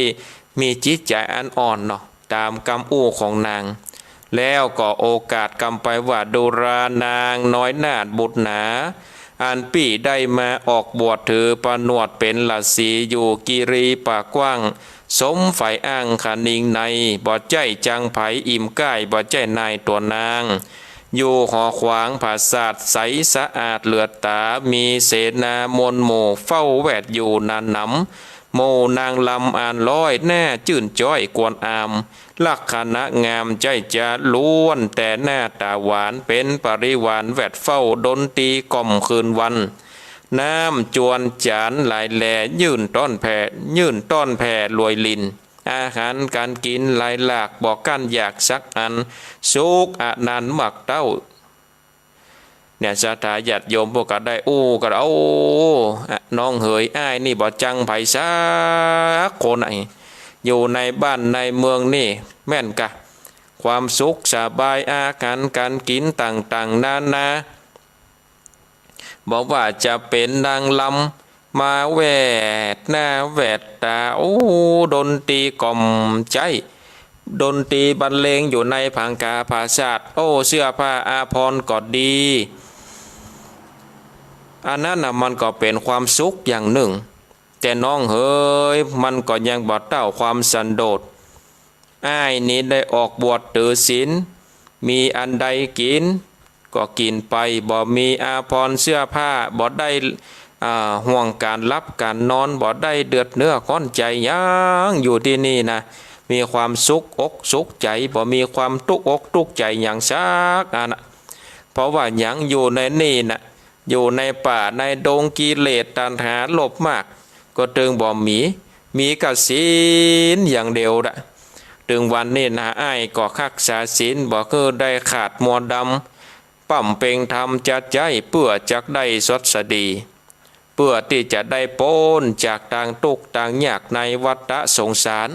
มีจิตใจ๋อันอ่อนเนาะ ต๋ามกำอู้ของนาง แล้วก็โอกาสกำไปว่า ดูรา นางน้อยนาถบุตรหนา อันปี้ได้มาออกบวชถือผนวดเป๋นฤๅษีอยู่กิริป่ากว้าง สมใฝ่อ้างคะนิงใน บ่ใจ้จังใผอิ่มก้าย บ่ใจ้นายตั๋วนาง อยู่หอขวางผาสาทใสสะอาดเหลือต๋า มีเสนามวลหมู่เฝ้าแวดอยู่หนาหนำ หมู่นางลำอันร้อยหน้าจื้นจ้อยกวนอาม ลักษณะงามใจ้จ๊ะล้วนแต่หน้าต๋าหวาน เป๋นปริวารแวดเฝ้าดนตรีก่อมคืนวัน น้ำจวนจานหลายแล ยื่นต้อนแผ่ ยื่นต้อนแผ่รวยลิน อาหารก๋านกิ๋นหลายหลาก บ่กั้นอยากสักอัน สุขอนันต์มากเต้า เนี่ย ศรัทธาญาติโยมพวกก็ได้อู้กัน โอ้ น้องเหย อ้ายนี่บ่จังใผสักคน ไอ้ อยู่ในบ้านในเมืองนี่แม่นกะ ความสุขสบาย อาหารก๋านกิ๋นต่างๆ นานา บ่ว่าจะเป๋นนางลำมาแวดหน้าแวดต๋า โอ้ ดนตรีก่อมใจ๊ ดนตรีบรรเลงอยู่ในผงาผาสาท โอ้ เสื้อผ้าอาภรณ์ก็ดี อันนั้นน่ะมันก็เป๋นความสุขอย่างนึ่ง แต่น้องเหย มันก็ยังบ่เต้าความสันโดษ อ้ายนี้ได้ออกบวชถือศีล มีอันใดกิ๋นก็กิ๋นไป บ่มีอาภรณ์เสื้อผ้า บ่ได้ อ่า ห่วงก๋านหลับก๋านนอน บ่ได้เดือดเนื้อร้อนใจ๋หยัง อยู่ตี้นี่นะ มีความสุขอกสุขใจ๋ บ่มีความตุ๊กอกตุ๊กใจ๋หยังสักอันนะ เพราะว่าหยัง อยู่ในนี่นะ อยู่ในป่าในดง กิเลสตัณหาโลภมากก็ตึงบ่มี มีก้าศีลอย่างเดียวละ ตึงวันนี้นะ อ้ายก็ฮักษาศีล บ่หื้อได้ขาดมัวดำ บำเพ็งธรรมจักใจ๊ เปื้อจักได้สวัสดี เปื้อตี้จะได้ป๊นจากตางตุ๊กตางยากในวัฏสงสาร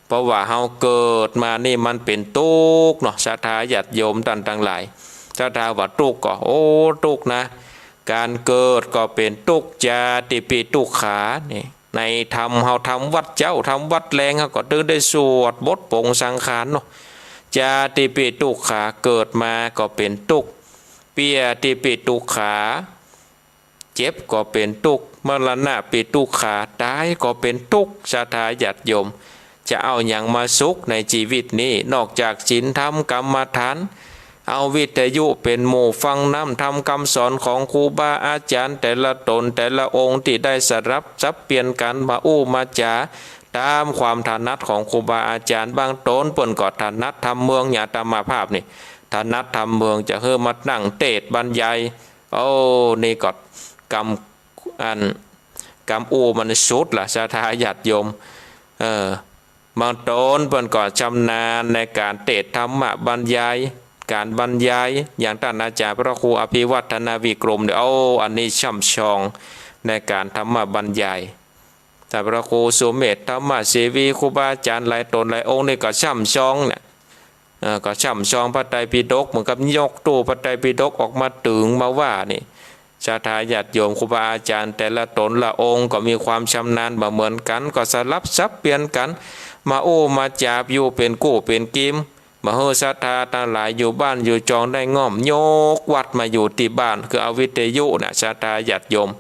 เพราะว่าเฮาเกิดมานี่มันเป๋นตุ๊กข์เนาะ ศรัทธาญาติโยมต้านตังหลาย ศรัทธาว่าตุ๊กข์ก็ โอ้ ตุ๊กข์นะ ก๋านเกิดก็เป๋นตุ๊กข์ จาติปิตุกขา นี่ ในธรรม เฮาทำวัตรเจ๊า ทำวัตรแลง เฮาก็ตึงได้สวดบทปลงสังขารเนาะ จาติปิตุกขา เกิดมาก็เป๋นตุ๊กข์ เปียติปิตุกขา เจ็บก็เป๋นตุ๊กข์ มรณะปิตุกขา ต๋ายก็เป๋นตุ๊กข์ ศรัทธาญาติโยม จะเอาหยังมาสุขในจีวิตนี้ นอกจากศีลธรรมกรรมฐาน เอาวิทยุเป๋นหมู่ฟังน้ำธรรมกำสอนของครูบาอาจ๋ารย์แต่ละต๋นแต่ละองค์ตี้ได้สลับสับเปลี่ยนกั๋นมาอู้มาจ๋าต๋ามความถนัดของครูบาอาจ๋ารย์ บางต๋นเปิ้นก็ถนัดธรรมเมือง อย่างอาตมาภาพนี่ ถนัดธรรมเมือง จะหื้อมานั่งเตสน์บรรยาย โอ้ นี่ก็กำ อัน กำอู้มันสุดละ ศรัทธาญาติโยม เออ บางต๋นเปิ้นก็ชำนาญในก๋านเตสน์ธรรมบรรยาย ก๋านบรรยาย อย่างต้านอาจ๋ารย์พระครูอภิวัฒนวิกรมเนี่ย โอ้ อันนี้ช่ำชองในก๋านธรรมบรรยาย ต้านพระครูสุเมธธรรมเสวี ครูบาอาจ๋ารย์หลายต๋นหลายองค์นี่ก็ช่ำชองเนี่ย เอ่อ ก็ช่ำชองพระไตรปิฎก เหมือนกับยกตู้พระไตรปิฎกออกมาตึงมาว่านี่ ศรัทธาญาติโยม ครูบาอาจ๋ารย์แต่ละต๋นละองค์ก็มีความชำนาญบ่เหมือนกั๋น ก็สลับสับเปลี่ยนกั๋น มาอู้มาจ๋าอยู่เป๋นกู้เป๋นกีม บ่หื้อศรัทธาตังหลายอยู่บ้านอยู่จองได้ง่อม ยกวัตรมาอยู่ตี้บ้าน คือเอาวิทยุน่ะ ศรัทธาญาติโยม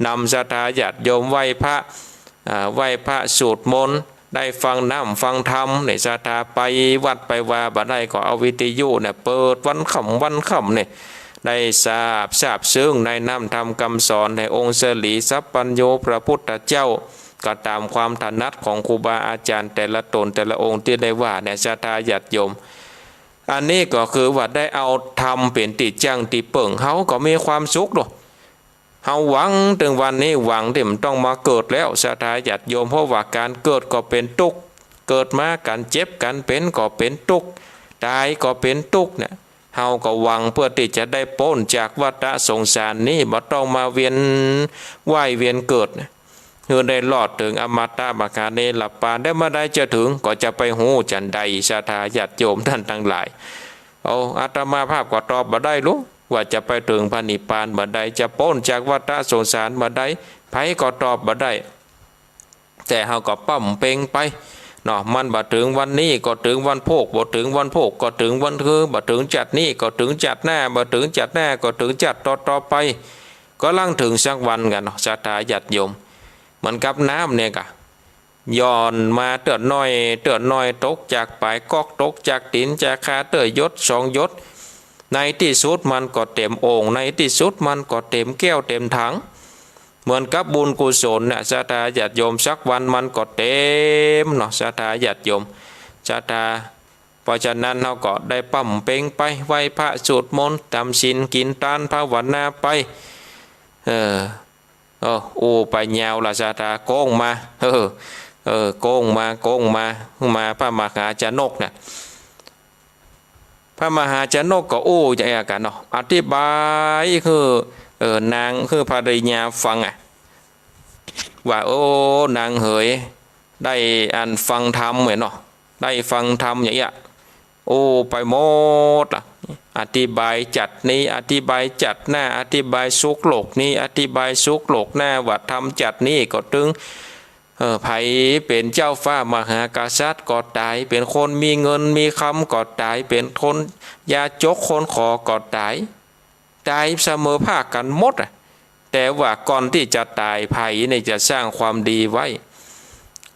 นำศรัทธาญาติโยมไหว้พระ อ่า ไหว้พระสวดมนต์ ได้ฟังน้ำฟังธรรมเนี่ย ศรัทธาไปวัดไปวาบ่ได้ก็เอาวิทยุเนี่ยเปิดวันค่ำวันค่ำเนี่ย ได้ซาบ ซาบซึ้งในน้ำธรรมกำสอนแห่งองค์ศรีสัพพัญญูพระพุทธเจ้า ก็ต๋ามความถนัดของครูบาอาจ๋ารย์แต่ละต๋นแต่ละองค์ตี้ได้ว่าเนี่ย ศรัทธาญาติโยม อันนี้ก็คือว่าได้เอาธรรมเป๋นตี้จั้งตี้เปิ้ง เฮาก็มีความสุขเนาะ เฮาหวังเถิงวันนี้ หวังตี้บ่ต้องมาเกิดแล้ว ศรัทธาญาติโยม เพราะว่าก๋านเกิดก็เป๋นตุ๊กข์ เกิดมาก๋านเจ็บก๋านเป๋นก็เป๋นตุ๊กข์ ต๋ายก็เป๋นตุ๊กข์เนี่ย เฮาก็หวังเปื้อตี้จะได้ป๊นจากวัฏสงสารนี้ บ่ต้องมาเวียนว่ายเวียนเกิด หื้อได้รอดเถิงอมตะมหานิรปาน แต่เมื่อใดจะเถิง ก็จะไปฮู้จั่นใด ศรัทธาญาติโยมต้านตังหลาย เอา อาตมาภาพก็ตอบบ่ได้ลู้ ว่าจะไปเถิงพระนิพพานเมื่อใด จะป๊นจากวัฏสงสารเมื่อใด ใผก็ตอบบ่ได้ แต่เฮาก็บำเพ็งไปเนาะ มันบ่เถิงวันนี้ก็เถิงวันพูก บ่เถิงวันพูกก็เถิงวันฮือ บ่เถิงจาตินี้ก็เถิงจาติหน้า บ่เถิงจาติหน้าก็เถิงจาติต่อๆ ไป ก็ลังเถิงสักวันกั๋นเนาะ ศรัทธาญาติโยม เหมือนกับน้ำเนี่ยก่ะ หย่อนมาเตื้อน้อยเตื้อน้อย ตกจากป๋ายก๊อก ตกจากตี๋นจากคา เตื้อหยดสองหยด ในตี้สุดมันก็เต๋มโอ่ง ในตี้สุดมันก็เต๋มแก้วเต๋มถัง เหมือนกับบุญกุศลเนี่ย ศรัทธาญาติโยม สักวันมันก็เต๋มเนาะ ศรัทธาญาติโยม ศรัทธา เพราะฉะนั้นเฮาก็ได้บำเพ็งไป ไหว้พระสวดมนต์ ทำศีล กิ๋นตาน ภาวนาไป เออ โอ้ อู้ไปยาวละ ศรัทธา โก้งมา เออ เออ โก้งมา โก้งมา มาพระมหาชนกน่ะ พระมหาชนกก็อู้อย่างกั๋นเนาะ อธิบายหื้อ เออ นาง หื้อภริยาฟังอะ ว่า โอ้ นางเหย ได้อันฟังธรรมเนี่ยเนาะ ได้ฟังธรรมอย่างเนี้ย อู้ไปหมดละ อธิบายจาตินี้ อธิบายจาติหน้า อธิบายสุคโลกนี้ อธิบายสุคโลกหน้า ว่าธรรมจาตินี้ก็เถิง เออ ใผเป๋นเจ้าฟ้ามหากษัตริย์ก็ต๋าย เป๋นคนมีเงินมีคำก็ต๋าย เป๋นคนยาจกคนขอก็ต๋าย ต๋ายเสมอภาคกั๋นหมดอะ แต่ว่าก่อนตี้จะต๋ายใผเนี่ยจะสร้างความดีไว้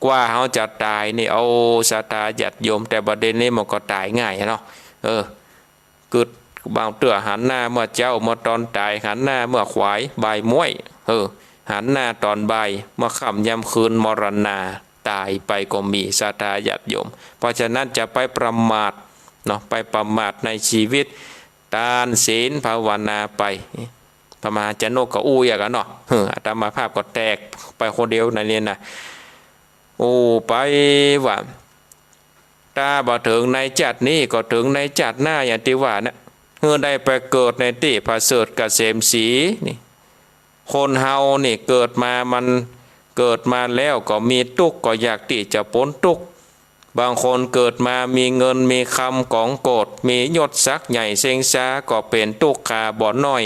กว่าเฮาจะต๋ายนี่ โอ้ ศรัทธาญาติโยม แต่บ่าเดี่ยวนี้มันก็ต๋ายง่ายเนาะ เออ กึ๊ด บางเตื้อหันหน้าเมื่อเจ๊า เมื่อต๋อนต๋าย หันหน้าเมื่อขวาย บ่ายม้วย เออ หันหน้าต๋อนบ่าย เมื่อค่ำยามคืน มรณา ต๋ายไปก็มี ศรัทธาญาติโยม เพราะฉะนั้นจะไปประมาทเนาะ ไปประมาทในชีวิต ตานศีลภาวนาไป พระมหาชนกก็อู้เยียะกั๋นเนาะ เออ อาตมาภาพก็แตกไปคนเดียวในนี้นะ อู้ไปว่า ถ้าบ่เถิงในจาตินี้ก็เถิงในจาติหน้าอย่างตี้ว่านะ หื้อได้ไปเกิดในตี้ประเสริฐเกษมศรีนี่ คนเฮานี่เกิดมามัน เกิดมาแล้วก็มีตุ๊กข์ ก็อยากตี้จะป๊นตุ๊กข์ บางคนเกิดมามีเงินมีคำก๋องโกด มียศศักดิ์ใหญ่เซ็งซา ก็เป๋นตุ๊กข์ขาบ่น้อย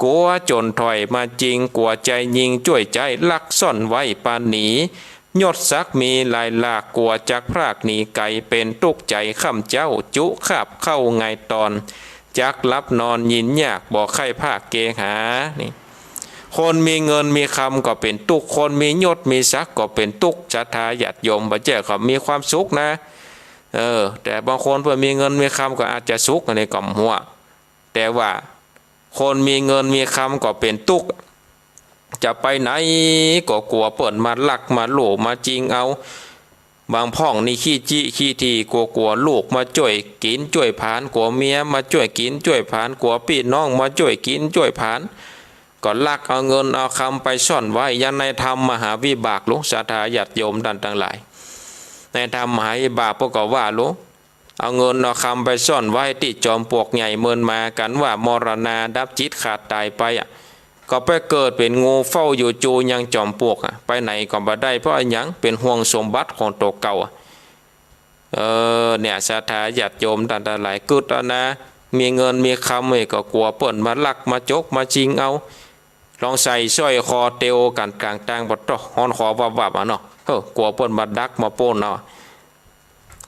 กั๋วจ๋นถ้อยมาจิง กั๋วใจ๋ยิงจ้วยใจ๊ ลักซ่อนไว้ปาหนี ยศศักดิ์มีหลายหลาก กั๋วจักพรากหนีไก๋ เป๋นตุ๊กข์ใจ๋ค่ำเจ๊า จุ๊คาบเข้าไงต๋อน จักหลับนอนยินยาก บ่ใค่พากเกหา นี่ คนมีเงินมีคำก็เป๋นตุ๊กข์ คนมียศมีศักดิ์ก็เป๋นตุ๊กข์ ศรัทธาญาติโยม บ่ใจ้เขามีความสุขนะ เออ แต่บางคนเปิ้นมีเงินมีคำก็อาจจะสุข อันนี้ก็บ่ฮู้ แต่ว่าคนมีเงินมีคำก็เป๋นตุ๊กข์ จะไปไหนก็กั๋วเปิ้นมาลักมาลู่มาจิงเอา บางพ่องนี่ขี้จี้ขี้ถี่ กั๋ว กั๋วลูกมาจ้วยกิ๋นจ้วยผลาญ กั๋วเมียมาจ้วยกิ๋นจ้วยผลาญ กั๋วปี้น้องมาจ้วยกิ๋นจ้วยผลาญ ก็ลักเอาเงินเอาคำไปซ่อนไว้ อย่างในธรรมมหาวิบาก หลวงศรัทธาญาติโยมต้านตังหลาย ในธรรมมหาวิบากเปิ้นก็ว่า หลวง เอาเงินเอาคำไปซ่อนไว้ตี้จอมปลวกใหญ่เมินมา กันว่ามรณาดับจิตขาดต๋ายไปอะ ก็ไปเกิดเป๋นงูเฝ้าอยู่จูยังจอมปลวกอะ ไปไหนก็บ่ได้ เพราะอะหยัง เป๋นห่วงสมบัติของตั๋วเก่าอะ เออ เนี่ย ศรัทธาญาติโยมต้านตังหลาย กึ๊ดเอานะ มีเงินมีคำนี่ก็กั๋วเปิ้นมาลักมาจกมาจิงเอา ลองใส่สร้อยคอเตียวกั๋นก๋างตาง ปะโต้ ฮ้อนคอวับๆ อะเนาะ เออ กั๋วเปิ้นมาดักมาป๊นเอา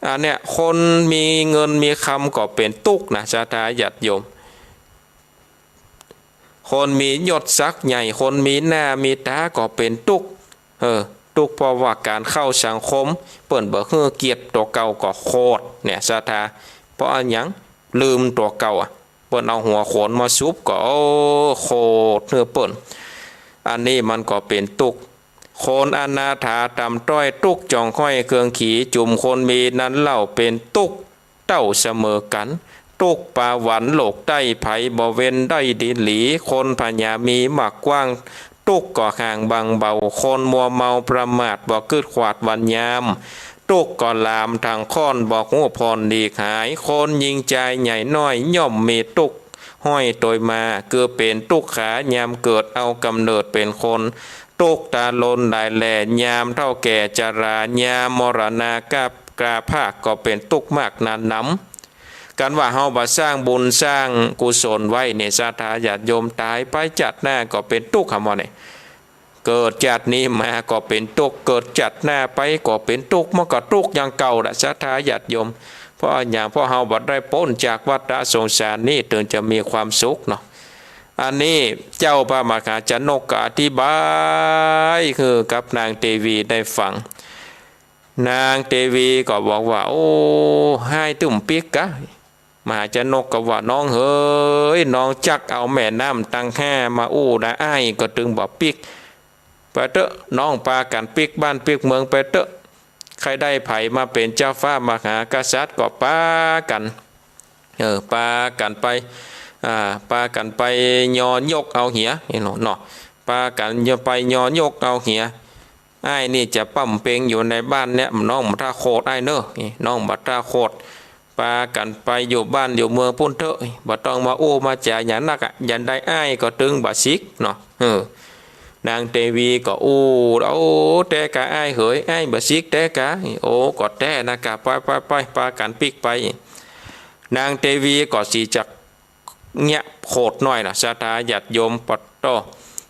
อันเนี้ย คนมีเงินมีคำก็เป๋นตุ๊กข์นะ ศรัทธาญาติโยม คนมียศศักดิ์ใหญ่ คนมีหน้ามีต๋าก็เป๋นตุ๊กข์ เออ ตุ๊กข์เพราะว่าก๋านเข้าสังคม เปิ้นบ่หื้อเกียรติตั๋วเก่าก็โขด เนี่ย ศรัทธา เพราะอะหยัง ลืมตั๋วเก่าอะ เปิ้นเอาหัวโขนมาสุบก็ โอ้ โขดหื้อเปิ้น อันนี้มันก็เป๋นตุ๊กข์ คนอนาถาต่ำต้อย ตุ๊กข์จ้องห้อยเคืองขี จุมคนมีนั้นเล่าเป๋นตุ๊กข์เต้าเสมอกั๋น ตุ๊กข์ปาหวันโลกใต้ ใผบ่เว้นได้ดีหลี คนผญามีมากกว้าง ตุ๊กข์ก็ห่างบางเบา คนมัวเมาประมาท บ่กึ๊ดขวาดวันยาม ตุ๊กข์ก็หลามดังค้อน บ่ฮู้ผ่อนหลีกหาย คนยิ่งจายใหญ่น้อย ย่อมมีตุ๊กข์ห้อยตวยมา คือเป๋นตุ๊กขายามเกิดเอาก๋ำเนิดเป๋นคน ตุ๊กข์ตาลนหลายแล ยามเฒ่าแก่จรา ยามมรณาคราพากก็เป๋นตุ๊กข์มากนานหนำ กันว่าเฮาบ่สร้างบุญสร้างกุศลไว้เนี่ย ศรัทธาญาติโยม ต๋ายไปจาติหน้าก็เป๋นตุ๊กข์หาหมดเนี่ย เกิดจาตินี้มาก็เป๋นตุ๊กข์ เกิดจาติหน้าไปก็เป๋นตุ๊กข์ มันก็ตุ๊กข์อย่างเก่าแหละ ศรัทธาญาติโยม เพราะอะหยัง เพราะเฮาบ่ได้ป๊นจากวัฏสงสารนี้ เถิงจะมีความสุขเนาะ อันนี้เจ้าพระมหาชนกก็อธิบายหื้อกับนางเตวีได้ฟัง นางเตวีก็บอกว่า โอ้ อ้ายตึงปิ๊กกา มหาชนกก็ว่า น้องเหย น้องจักเอาแม่น้ำตังห้ามาอู้นะ อ้ายก็ตึงบ่ปิ๊ก ไปเต๊อะ น้องปากั๋นปิ๊กบ้านปิ๊กเมืองไปเต๊อะ ใค่ได้ใผมาเป๋นเจ้าฟ้ามหากษัตริย์ก็ปากั๋น เออ ปากั๋นไป อ่า ปากั๋นไปยอยกเอาเหีย นี่เนาะ ปากั๋นไปยอยกเอาเหีย อ้ายนี่จะป้ำเป็งอยู่ในบ้านเนี่ย น้องบ่ต้องโขดอ้ายเน่อ นี่ น้องบ่ต้องโขด ปากั๋นไปอยู่บ้านอยู่เมืองปู๊นเต๊อะ บ่ต้องมาอู้มาจ๋าหยังนักอะ ยามใดอ้ายก็ตึงบ่สิกเนาะ เออ นางเตวีก็อู้ โอ้ แต๊กาอ้ายเหย อ้ายบ่สิกแต๊กา โอ้ ก็แต๊นะกา ไปไปไป ปากั๋นปิ๊กไป นางเตวีก็สิจักเยียะโขดหน้อยนะ ศรัทธาญาติโยม ปะโต้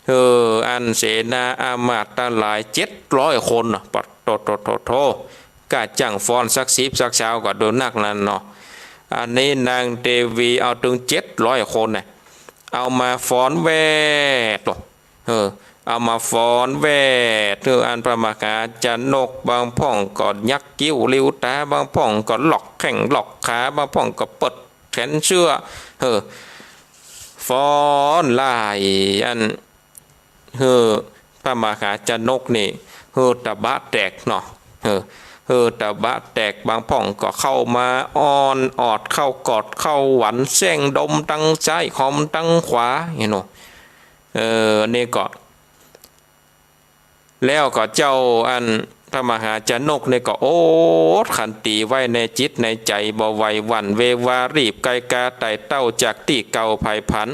เออ อันเสนาอามาตย์ตังหลายเจ็ดร้อยคนน่ะ ปะโถ โถ โถ โถ ก้าจ้างฟ้อนสักสิบสักซาวก็ดูนักนั้นเนาะ อันนี้นางเตวีเอาตึงเจ็ดร้อยคนน่ะ เอามาฟ้อนแวด เออ เอามาฟ้อนแวด เออ อันพระมหาชนก บางพ่องก็ยักคิ้วหลิวต๋า บางพ่องก็ล็อกแข้งล็อกขา บางพ่องก็เปิดแขนเสื้อ เออ ฟ้อนไล่ อัน เออ พระมหาชนกนี่ เออ ตะบะแตกเนาะ เออ เออ ตะบะแตก บางพ่องก็เข้ามาอ้อนออด เข้ากอดเข้าหวัน แส้งดมตังซ้ายหอมตังขวา หันเนาะ เออ นี่ก็ แล้วก็เจ้าอันพระมหาชนกนี่ก็อดขันติไว้ในจิตในใจ๋ บ่ไหวหวั่นเววา รีบไกกาไต่เต้าจากตี้เก่าไผ่ผัน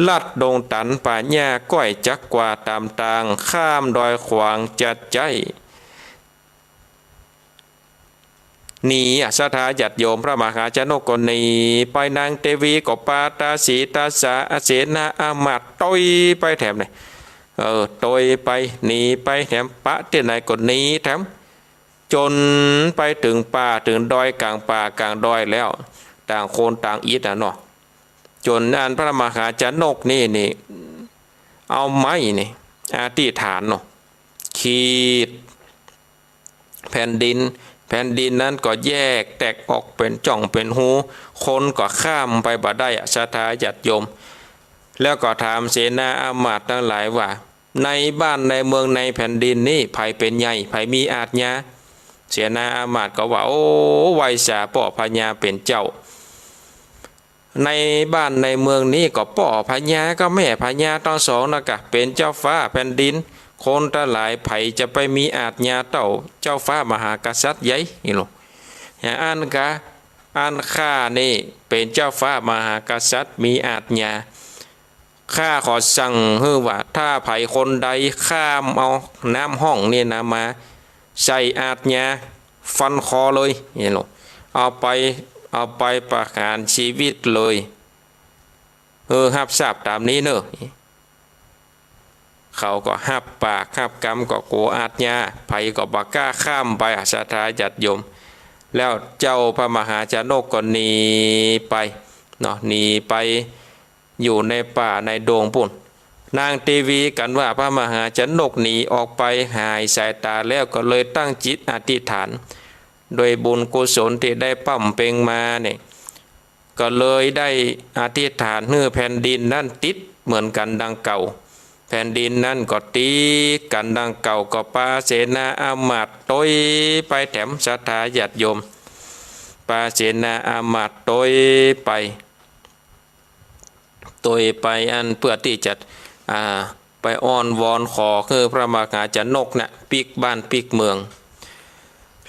ลัดดงตันป่าหญ้าก้อยจักกว่าต๋ามตาง ข้ามดอยขวางจะใจ๊ หนีอะ ศรัทธาญาติโยม พระมหาชนกก็หนีไป นางเตวีก็ปาตาสีตาสา เสนาอามาตย์ตวยไปแถมเนี่ย เออ ตวยไป หนีไปแถม ปะตี้ไหนก็หนีแถม จ๋นไปเถิงป่าเถิงดอย ก๋างป่าก๋างดอยแล้ว ต่างคนต่างอิดอะเนาะ จ๋นอันพระมหาชนกนี่นี่ เอาไม้นี่ อธิษฐานเนาะ ขีด แผ่นดิน แผ่นดินนั้นก็แยกแตกออกเป๋นจ้องเป๋นฮู คนก็ข้ามไปบ่ได้อะ ศรัทธาญาติโยม แล้วก็ถามเสนาอามาตย์ตังหลายว่า ในบ้านในเมืองในแผ่นดินนี้ ใผเป๋นใหญ่ ใผมีอาชญา เสนาอามาตย์ก็ว่า โอ้ ไหว้สาป้อพญาเป๋นเจ้า ในบ้านในเมืองนี้ก็ป้อพญากับแม่พญาตังสองนะกะ เป๋นเจ้าฟ้าแผ่นดิน คนตังหลายใผจะไปมีอาชญาเต้าเจ้าฟ้ามหากษัตริย์ใหญ่นี่หรอ อย่างอั้นกา อันข้านี่เป๋นเจ้าฟ้ามหากษัตริย์มีอาชญา ข้าขอสั่งหื้อว่า ถ้าใผคนใดข้ามเอาน้ำห้องนี่นะมาใส่อาชญา ฟันคอเลยนี่หรอ เอาไป เอาไปประหารชีวิตเลย เออ ฮับทราบต๋ามนี้เน่อ เขาก็ฮับปากฮับกำ ก็กั๋วอาชญา ใผก็บ่กล้าข้ามไปอะ ศรัทธาญาติโยม แล้วเจ้าพระมหาชนกก็หนีไปเนาะ หนีไปอยู่ในป่าในดงปู้น นางเตวีกั๋นว่าพระมหาชนกหนีออกไปหายสายต๋าแล้ว ก็เลยตั้งจิตอธิษฐาน โดยบุญกุศลตี้ได้บำเพ็งมาเนี่ย ก็เลยได้อธิษฐานหื้อแผ่นดินนั้นติดเหมือนกั๋นดังเก่า แผ่นดินนั้นก็ติดกั๋นดังเก่า ก็ปาเสนาอามาตย์ตวยไปแถม ศรัทธาญาติโยม ปาเสนาอามาตย์ตวยไป ตวยไปอันเปื้อตี้จะ อ่า ไปอ้อนวอนขอหื้อพระมหาชนกน่ะปิ๊กบ้านปิ๊กเมือง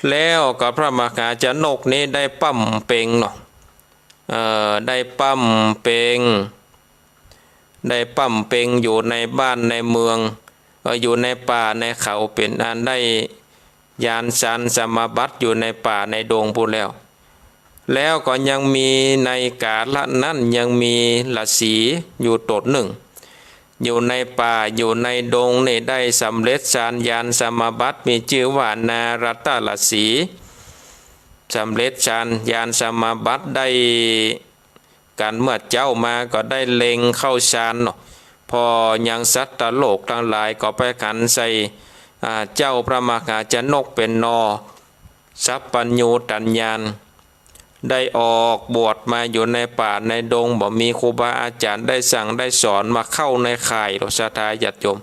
แล้วก็พระมหาชนกนี้ได้บำเพ็งเนาะ เอ่อ ได้บำเพ็ง ได้บำเพ็งอยู่ในบ้านในเมือง เอ่อ อยู่ในป่าในเขา เป๋นอันได้ญาณฌานสมาบัติอยู่ในป่าในดงปู้นแล้ว แล้วก็ยังมีในกาละนั้นยังมีฤๅษีอยู่ต๋นนึ่ง อยู่ในป่าอยู่ในดงนี่ได้สำเร็จฌานญาณสมาบัติ มีจื้อว่านารตฤๅษี สำเร็จฌานญาณสมาบัติได้ กั๋นเมื่อเจ๊ามาก็ได้เล็งเข้าฌานเนาะ พอยังสัตว์โลกตังหลายก็ไปหันใส่ อ่า เจ้าพระมหาชนกเป๋นหน่อ สัพพัญญูตัญญาณ ได้ออกบวชมาอยู่ในป่าในดง บ่มีครูบาอาจ๋ารย์ได้สั่งได้สอน มาเข้าในข่าย ศรัทธาญาติโยม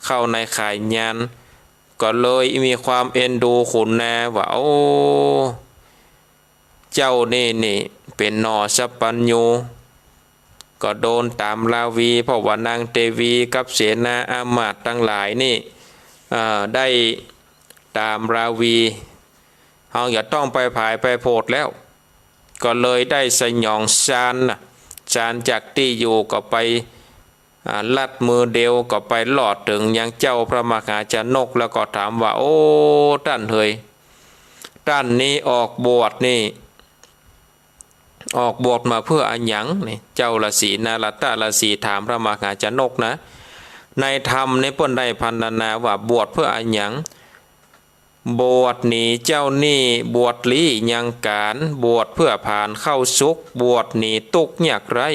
เข้าในข่ายญาณ ก็เลยมีความเอ็นดูขุนนาว่า โอ้ เจ้านี่นี่เป๋นหน่อสัพพัญญู ก็โดนต๋ามราวี เพราะว่านางเตวีกับเสนาอามาตย์ตังหลายนี่ เอ่อ ได้ต๋ามราวี เฮาจะต้องไปผายไปโผดแล้ว ก็เลยได้สยองฌานน่ะ ฌานจากตี้อยู่ก็ไป อ่า ลัดมือเดียวก็ไปลอดเถิงยังเจ้าพระมหาชนก แล้วก็ถามว่า โอ้ ต้านเหย ต้านนี้ออกบวชนี่ ออกบวชมาเปื้ออะหยังนี่ เจ้าฤๅษีนารตฤๅษีถามพระมหาชนกนะ ในธรรมนี่เปิ้นได้พรรณนาว่าบวชเปื้ออะหยัง บวชหนีเจ้าหนี้ บวชลี้ยังก๋าน บวชเปื้อผานเข้าสุค บวชหนีตุ๊กข์ยากไร้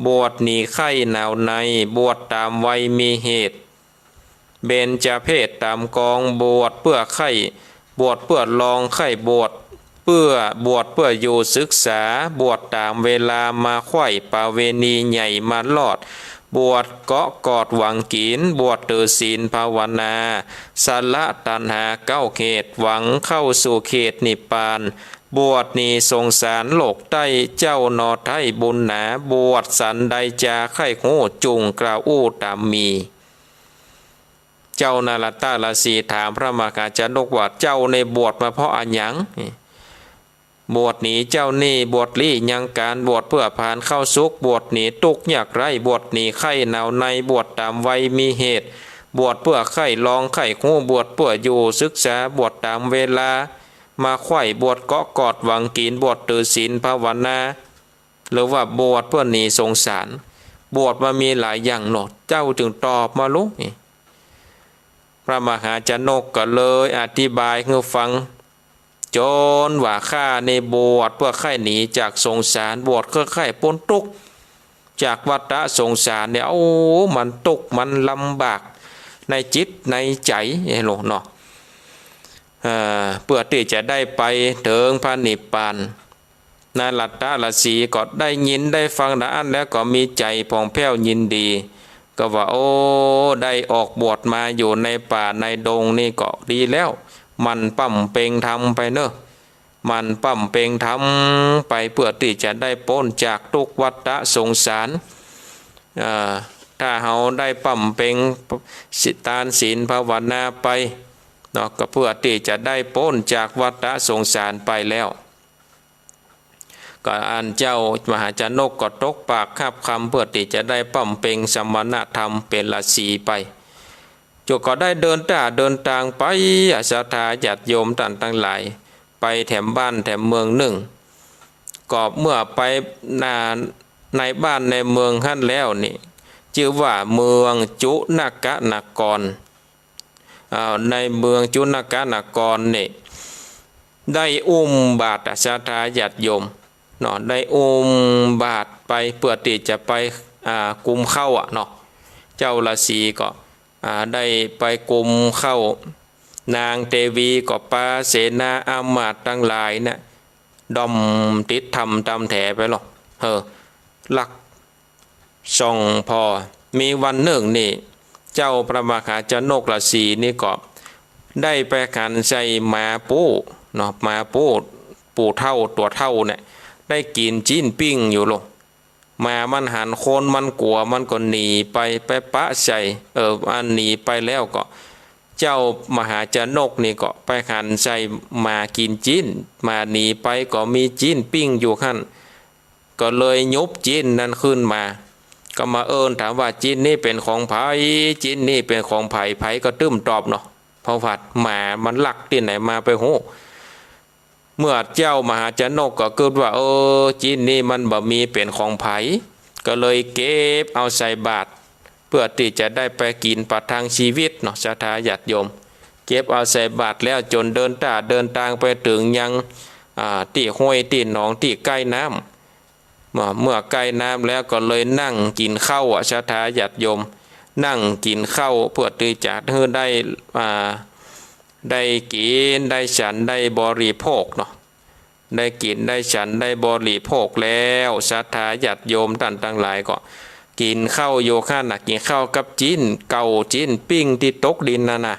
บวชหนีไข้หนาวใน บวชต๋ามวัยมีเหตุ เบญจเพสต๋ามกอง บวชเปื้อไข้ บวชเปื้อลองไข้ บวชเปื้อ บวชเปื้ออยู่ศึกษา บวชต๋ามเวลามาไขว่ ประเวณีใหญ่มารอด บวชเกาะกอดหวังกิ๋น บวชถือศีลภาวนา สละตัณหาเก้าเขต หวังเข้าสู่เขตนิพพาน บวชหนีสงสารโลกใต้ เจ้าหนอไท้บุญหนา บวชสันใดจาใค่ฮู้ จุ่งกล่าวอู้ต๋ามมี เจ้านารัตตะฤๅษีถามพระมหาชนกว่า เจ้านี่บวชมาเพราะอะหยัง บวชหนีเจ้าหนี้ บวชลี้ยังก๋าน บวชเปื้อผานเข้าสุค บวชหนีตุ๊กข์ยากไร้ บวชหนีไข้หนาวใน บวชต๋ามวัยมีเหตุ บวชเปื้อใค่ลองใค่ฮู้ บวชเปื้ออยู่ศึกษา บวชต๋ามเวลามาไขว่ บวชเกาะกอดหวังกิ๋น บวชถือศีลภาวนา หรือว่าบวชเปื้อหนีสงสาร บวชมามีหลายอย่างเนาะ เจ้าจึงตอบมาลูกนี่ พระมหาชนกก็เลยอธิบายหื้อฟัง จ๋นว่าข้านี่บวชเปื้อใค่หนีจากสงสาร บวชเปื้อใค่ป๊นตุ๊กข์จากวัฏฏะสงสารเนี่ย โอ้ มันตุ๊กข์มันลำบากในจิตในใจ๋ เอ้ย โลกเนาะ เอ่อ เปื้อตี้จะได้ไปเถิงพระนิพพาน นารัตตะฤๅษีก็ได้ยินได้ฟังดังอั้นแล้วก็มีใจ๋ผ่องแผ้วยินดี ก็ว่า โอ้ ได้ออกบวชมาอยู่ในป่าในดงนี่ก็ดีแล้ว หมั่นบำเพ็ญธรรมไปเนาะ หมั่นบำเพ็ญธรรมไปเปื้อตี้จะได้ป๊นจากตุ๊กข์วัฏฏะสงสาร เอ่อ ถ้าเฮาได้บำเพ็ญทานศีลภาวนาไปเนาะ ก็เปื้อตี้จะได้ป๊นจากวัฏฏะสงสารไปแล้ว ก็อันเจ้ามหาชนกก็ตกปากฮับกำเปื้อตี้จะได้บำเพ็ญสมณธรรมเป๋นฤๅษีไป เจ้าก็ได้เดินต้าเดินตางไป อะ ศรัทธาญาติโยมต้านตังหลาย ไปแถมบ้านแถมเมืองนึ่ง ก็เมื่อไป อ่า ในบ้านในเมืองหั้นแล้วนี่ จื้อว่าเมืองจุนกนคร อ่า ในเมืองจุนกนครนี่ ได้อุ้มบาตร อะ ศรัทธาญาติโยมเนาะ ได้อุ้มบาตรไปเปื้อตี้จะไป อ่า กุมข้าวอะเนาะ เจ้าฤๅษีก็ อ่า ได้ไปกุมข้าว นางเตวีก็ปาเสนาอามาตย์ตังหลายเนี่ย ด่อมติดธรรมต๋ามแถไปลอ เออ ลักส่องผ่อ มีวันนึ่งนี่ เจ้าพระมหาชนกฤๅษีนี่ก็ได้ไปหันใส่หมาปู้เนาะ หมาปู้ ปู้เฒ่าตั๋วเฒ่าเนี่ย ได้กิ๋นจิ๊นปิ้งอยู่ลอ หมามันหันคนมันกั๋ว มันก็หนีไป ไปปะใส่ เออ อันหนีไปแล้วก็ เจ้ามหาชนกนี่ก็ไปหันใส่หมากิ๋นจิ๊น หมาหนีไปก็มีจิ๊นปิ้งอยู่หั้น ก็เลยหยุบจิ๊นนั้นขึ้นมา ก็มาเอิ้นถามว่า จิ๊นนี้เป๋นของใผ จิ๊นนี้เป๋นของใผ ใผก็ตึ้มตอบเนาะ เพราะว่าหมามันลักตี้ไหนมาไปฮู้ เมื่อเจ้ามหาชนกก็กึ๊ดว่า เออ จิ๊นนี้มันบ่มีเป๋นของใผ ก็เลยเก็บเอาใส่บาตร เปื้อตี้จะได้ไปกิ๋นประทังชีวิตเนาะ ศรัทธาญาติโยม เก็บเอาใส่บาตรแล้วจ๋นเดินต้าเดินตางไปเถิงยัง อ่า ตี้ห้วยตี้หนองตี้ใก้น้ำ เมื่อ เมื่อใก้น้ำแล้วก็เลยนั่งกิ๋นข้าวอะ ศรัทธาญาติโยม นั่งกิ๋นข้าวเปื้อตี้จะหื้อได้ อ่า ได้กิ๋นได้ฉันได้บริโภคเนาะ ได้กิ๋นได้ฉันได้บริโภคแล้ว ศรัทธาญาติโยมต้านตังหลายก็กิ๋นข้าวอยู่หั้นน่ะ กิ๋นข้าวกับจิ๊นเก่าจิ๊นปิ้งตี้ตกดินหั้นน่ะ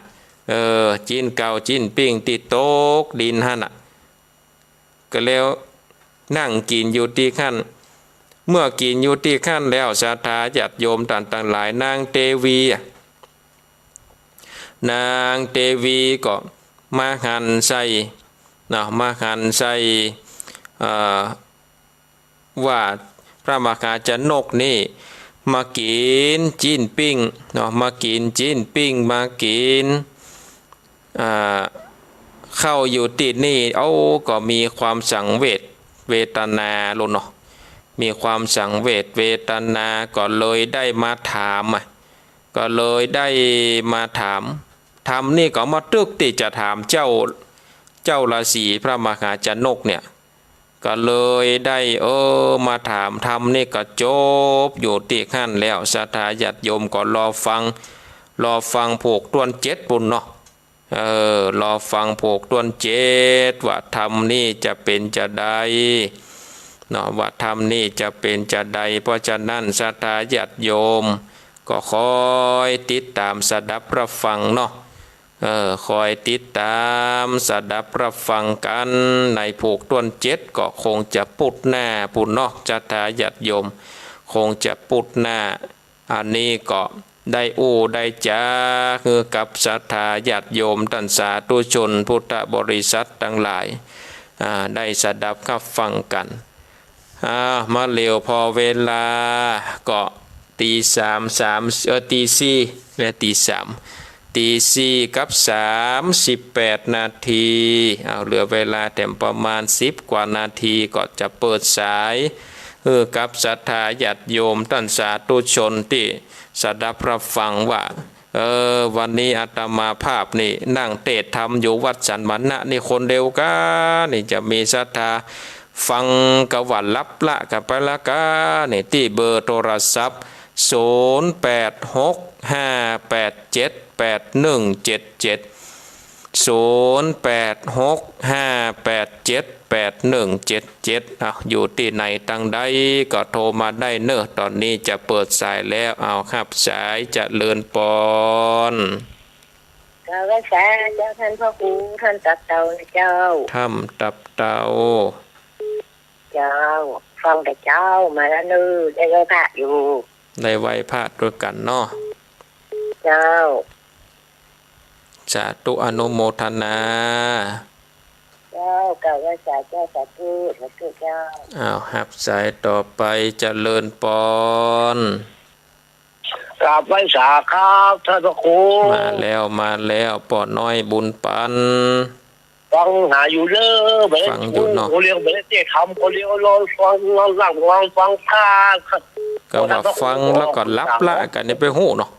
เออ จิ๊นเก่าจิ๊นปิ้งตี้ตกดินหั้นน่ะ ก็แล้วนั่งกิ๋นอยู่ตี้หั้น เมื่อกิ๋นอยู่ตี้หั้นแล้ว ศรัทธาญาติโยมต้านตังหลาย นางเตวีอะ นางเตวีก็มาหันใส่เนาะ มาหันใส่ เอ่อ ว่าพระมหาชนกนี่มากิ๋นจิ๊นปิ้งเนาะ มากิ๋นจิ๊นปิ้ง มากิ๋น อ่า ข้าวอยู่ตี้นี่ เอ้า ก็มีความสังเวชเวทนาลอเนาะ มีความสังเวชเวทนา ก็เลยได้มาถามอะ ก็เลยได้มาถาม ธรรมนี่ก็มาตึกตี้จะถามเจ้า เจ้าฤๅษีพระมหาชนกเนี่ย ก็เลยได้ เออ มาถามธรรมนี่ก็จบอยู่ตี้หั้นแล้ว ศรัทธาญาติโยมก็รอฟัง รอฟังผูกต้วนเจ็ดปู้นเนาะ เออ รอฟังผูกต้วนเจ็ดว่าธรรมนี่จะเป๋นจาใดเนาะ ว่าธรรมนี่จะเป๋นจาใด เพราะฉะนั้นศรัทธาญาติโยมก็คอยติดต๋ามสดับรับฟังเนาะ เออ คอยติดต๋ามสดับรับฟังกั๋น ในผูกต้วนเจ็ดก็คงจะปูดหน้าปู้นเนาะ ศรัทธาญาติโยม คงจะปูดหน้า อันนี้ก็ได้อู้ได้จ๋าหื้อกับศรัทธาญาติโยมต้านสาธุชนพุทธบริษัทตังหลาย อ่า ได้สดับฮับฟังกั๋น อ่า มาเหลียวผ่อเวลาก็ ตีสาม สาม เออ ตีสี่ และตีสาม ตีสี่กับสามสิบแปดนาที เอา เหลือเวลาแถมประมาณสิบกว่านาที ก็จะเปิดสายหื้อกับศรัทธาญาติโยมต้านสาธุชนตี้สดับรับฟังว่า เออ วันนี้อาตมาภาพนี่นั่งเตศน์ธรรมอยู่วัดสันมณะนี่คนเดียวกั๋นนี่ จะมีศรัทธาฟังกาว่าลับละกั๋นไปละกั๋นนี่ ตี้เบอร์โทรศัพท์ ศูนย์แปดหกห้าแปดเจ็ดแปดหนึ่งเจ็ดเจ็ด ศูนย์แปดหกห้าแปดเจ็ดแปดหนึ่งเจ็ดเจ็ด อ่ะ อยู่ตี้ไหนตังใดก็โทรมาได้เน่อ ต๋อนนี้จะเปิดสายแล้ว เอา ฮับสาย เจริญปอน กราบไหว้สาเจ้าต้านพระครู ต้านตับเต่านะเจ้า ต้านตับเต่า เจ้า ฟังแต่เจ๊ามาแล้วเน่อ ได้ไหว้พระอยู่ ได้ไหว้พระตวยกั๋นเนาะ เจ้า สาธุอนุโมทนา เจ้า กราบไหว้สาเจ้า สาธุ สาธุเจ้า อ้าว ฮับสายต่อไป เจริญปอน กราบไหว้สาครับต้านพระครู มาแล้ว มาแล้ว ป้อน้อยบุญปัน ฟังหาอยู่เน่อ ฟังอยู่เนาะ เขาเรียกบ่ได้เตศน์ธรรม เขาเรียกรอฟัง รอหลัง รอฟังพระครับ กาว่าฟังแล้วก็ลับละกั๋นนี่ไปฮู้เนาะ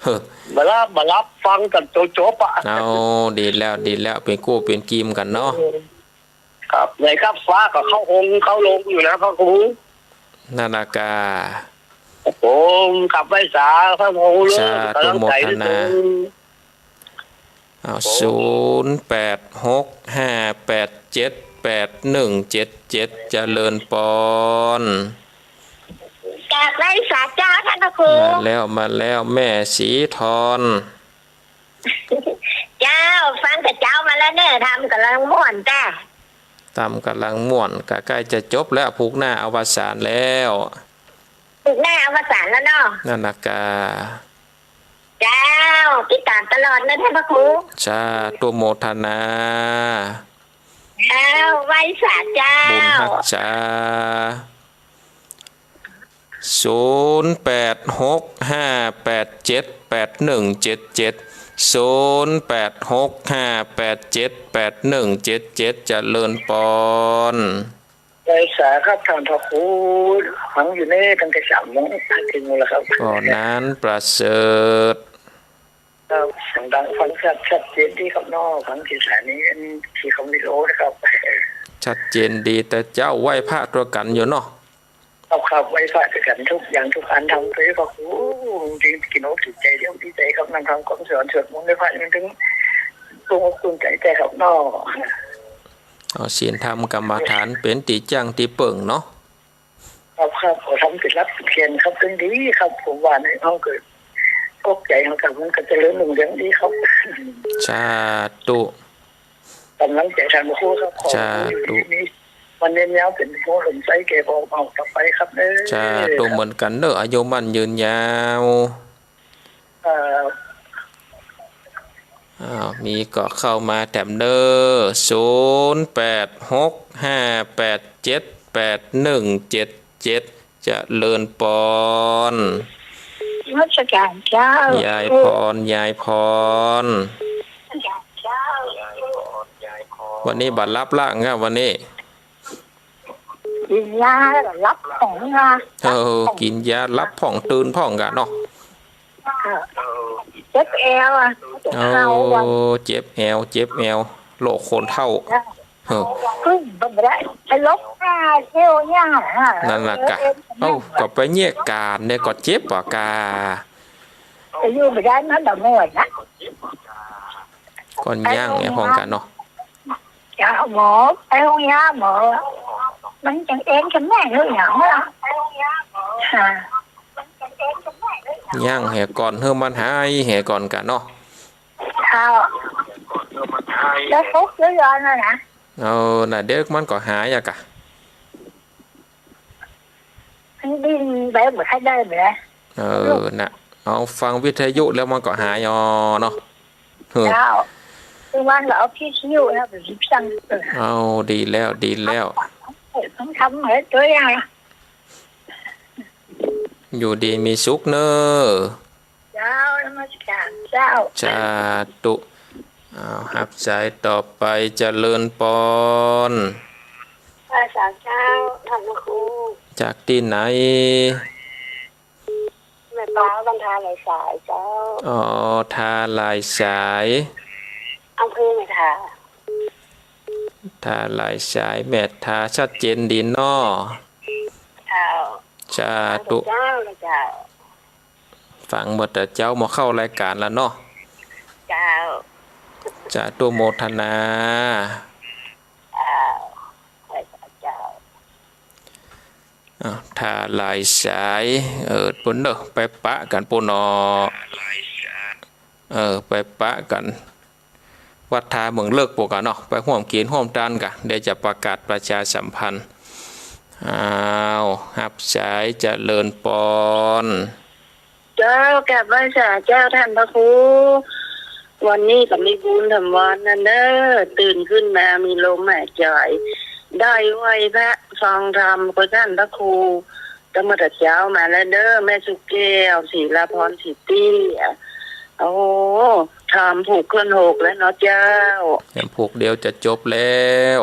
เฮ้อ บ่ลับ บ่ลับ ฟังกั๋นจนจบอะ เอา ดีแล้ว ดีแล้ว เป๋นกู้เป๋นกีมกั๋นเนาะ ครับ ไหนครับ ฟ้าก็เข้าองค์เข้าลงอยู่นะพระครู นั่นนะกา ผมกราบไหว้สาพระครู สาธุโมทนา กำลังใจด้วย เอา ศูนย์แปดหกห้าแปดเจ็ดแปดหนึ่งเจ็ดเจ็ด เจริญปอน กราบไหว้สาเจ้าต้านพระครู มาแล้ว มาแล้ว แม่ศรีธร เจ้า ฟังแต่เจ๊ามาแล้วเน่อ ธรรมก๋ำลังม่วนจ้า ธรรมก๋ำลังม่วน ก็ใก้จะจบแล้ว ผูกหน้าอวสานแล้ว ผูกหน้าอวสานแล้วเนาะ นั่นนะกา เจ้า ติดต๋ามตลอดนะต้านพระครู สาธุโมทนา เจ้า ไหว้สาเจ้า บุญฮักษา ศูนย์แปดหกห้าแปดเจ็ดแปดหนึ่งเจ็ดเจ็ด ศูนย์แปดหกห้าแปดเจ็ดแปดหนึ่งเจ็ดเจ็ด เจริญปอน ไหว้สาครับต้านพระครู ฟังอยู่เน่อตั้งแต่สามโมงเถิงหมดแล้วครับ ป้อหนานประเสริฐ ครับ เสียงดังฟังชัด ชัดเจนดีครับเนาะ ฟังตี้สถานีอันตี้คำวิโลนะครับ ชัดเจนดี แต่เจ้าไหว้พระตวยกั๋นอยู่เนาะ ครับ ครับ ไหว้พระตวยกั๋นทุกอย่างทุกอัน ธรรมตวยพระครู จริงๆ กิ๋นอกถูกใจ๋เดียว ดีใจ๋ครับ นั่งฟังกำสอนสวดมนต์ไหว้พระยังตึง ปรุงอกปรุงใจ๋ ใจ๋ครับเนาะ เอาศีลธรรมกรรมฐานเป๋นตี้จั้งตี้เปิ้งเนาะ ครับ ครับ ขอธรรมเป๋นหลักเป๋นแก่นครับ ตึงดีครับ ผมว่าในห้องเกิดอกใจ๋ของกับมันก็เจริญรุ่งเรืองดีครับ สาธุ กำลังใจ๋ต้านพระครูครับ ขอ สาธุ อยู่ดีมี มันเน้นยาวเป๋นโพธิ์หล่มไส้แก่บ่าวเบาต่อไปครับเน่อ สาธุเหมือนกั๋นเน่อ อายุมั่นยืนยาว ครับ อ้าว มีก็เข้ามาแถมเน่อ ศูนย์แปดหกห้าแปดเจ็ดแปดหนึ่งเจ็ดเจ็ด เจริญปอน นมัสการเจ้า ยายพร ยายพร วันนี้บ่หลับละไงวันนี้ กิ๋นยาแล้วก็หลับพ่องนะ เออ หลับพ่อง กิ๋นยาหลับพ่องตื่นพ่องกั๋นเนาะ ค่ะ เจ็บแอวอะ โอ้ เข่าอะ เจ็บแอว เจ็บแอว โรคคนเฒ่า เออ ขึ้นบ่ได้ ไปลบหน้าเที่ยวเนี่ย นั่นน่ะกะ เอ้า ก็ไปเยียะก๋านเนี่ยก็เจ็บบ่ากา ไปอยู่บ่ได้ มันบ่ม่วนนะ ก่อนย่างเนี่ย ไปโฮงยา พร้อมกั๋นเนาะ เจ้า หมอ ไปโฮงยาหมอ มันจังเอ็นกันแน่หรือหยังวะ ฮะ ย่างเหียก่อน หื้อมันหายเหียก่อนกาเนาะ เจ้า แล้วทุกข์หรือร้อนแล้วนะ เออ น่ะ เดี๋ยวมันก็หายอะกา มันดิ้นไปบ่ค่อยได้เลย เออ น่ะ เอาฟังวิทยุแล้วมันก็หายอ๋อเนาะ เออ เจ้า ทุกวันก็เอาวิทยุแล้วไปฟัง เอา ดีแล้ว ดีแล้ว ต้องทำเหมือนตัวอย่าง อยู่ดีมีสุขเน่อ เจ้า นมัสก๋านเจ้า สาธุ เอา ฮับสายต่อไป เจริญปอน พระอาจารย์เจ้า ท่านพระครู จากตี้ไหน แม่ทา บ้านทาหลายสายเจ้า อ๋อ ทาหลายสาย อำเภอแม่ทา ทาหลายสาย แม่ทา ชัดเจนดีเนาะ เจ้า สาธุ เจ้า เจ้า ฟังหมดแต่เจ๊ามาเข้ารายก๋านแล้วเนาะ เจ้า สาธุโมทนา เจ้า เจ้า อ้าว ทาหลายสาย เออ ปู้นเน่อ ไปปะกั๋นปู้นเนาะ เออ ไปปะกั๋น วัดทาเมืองเลิกปู้นกั๋นเนาะ ไปฮ่วมกิ๋นฮ่วมตานกั๋น เดี๋ยวจะประกาศประชาสัมพันธ์ อ้าว ฮับสาย เจริญปอน เจ้า กราบไหว้สาเจ้าท่านพระครู วันนี้ก็มีบุญแถมวันนั้นเน่อ ตื่นขึ้นมามีลมหายใจ ได้ไหว้พระฟังธรรมกับท่านพระครู ตั้งแต่เจ๊ามาแล้วเน่อ แม่สุแก้ว ศิลาพร ศรีเตี้ย โอ้ ธรรมผูกขึ้นหกแล้วเนาะเจ้า ยังผูกเดียวจะจบแล้ว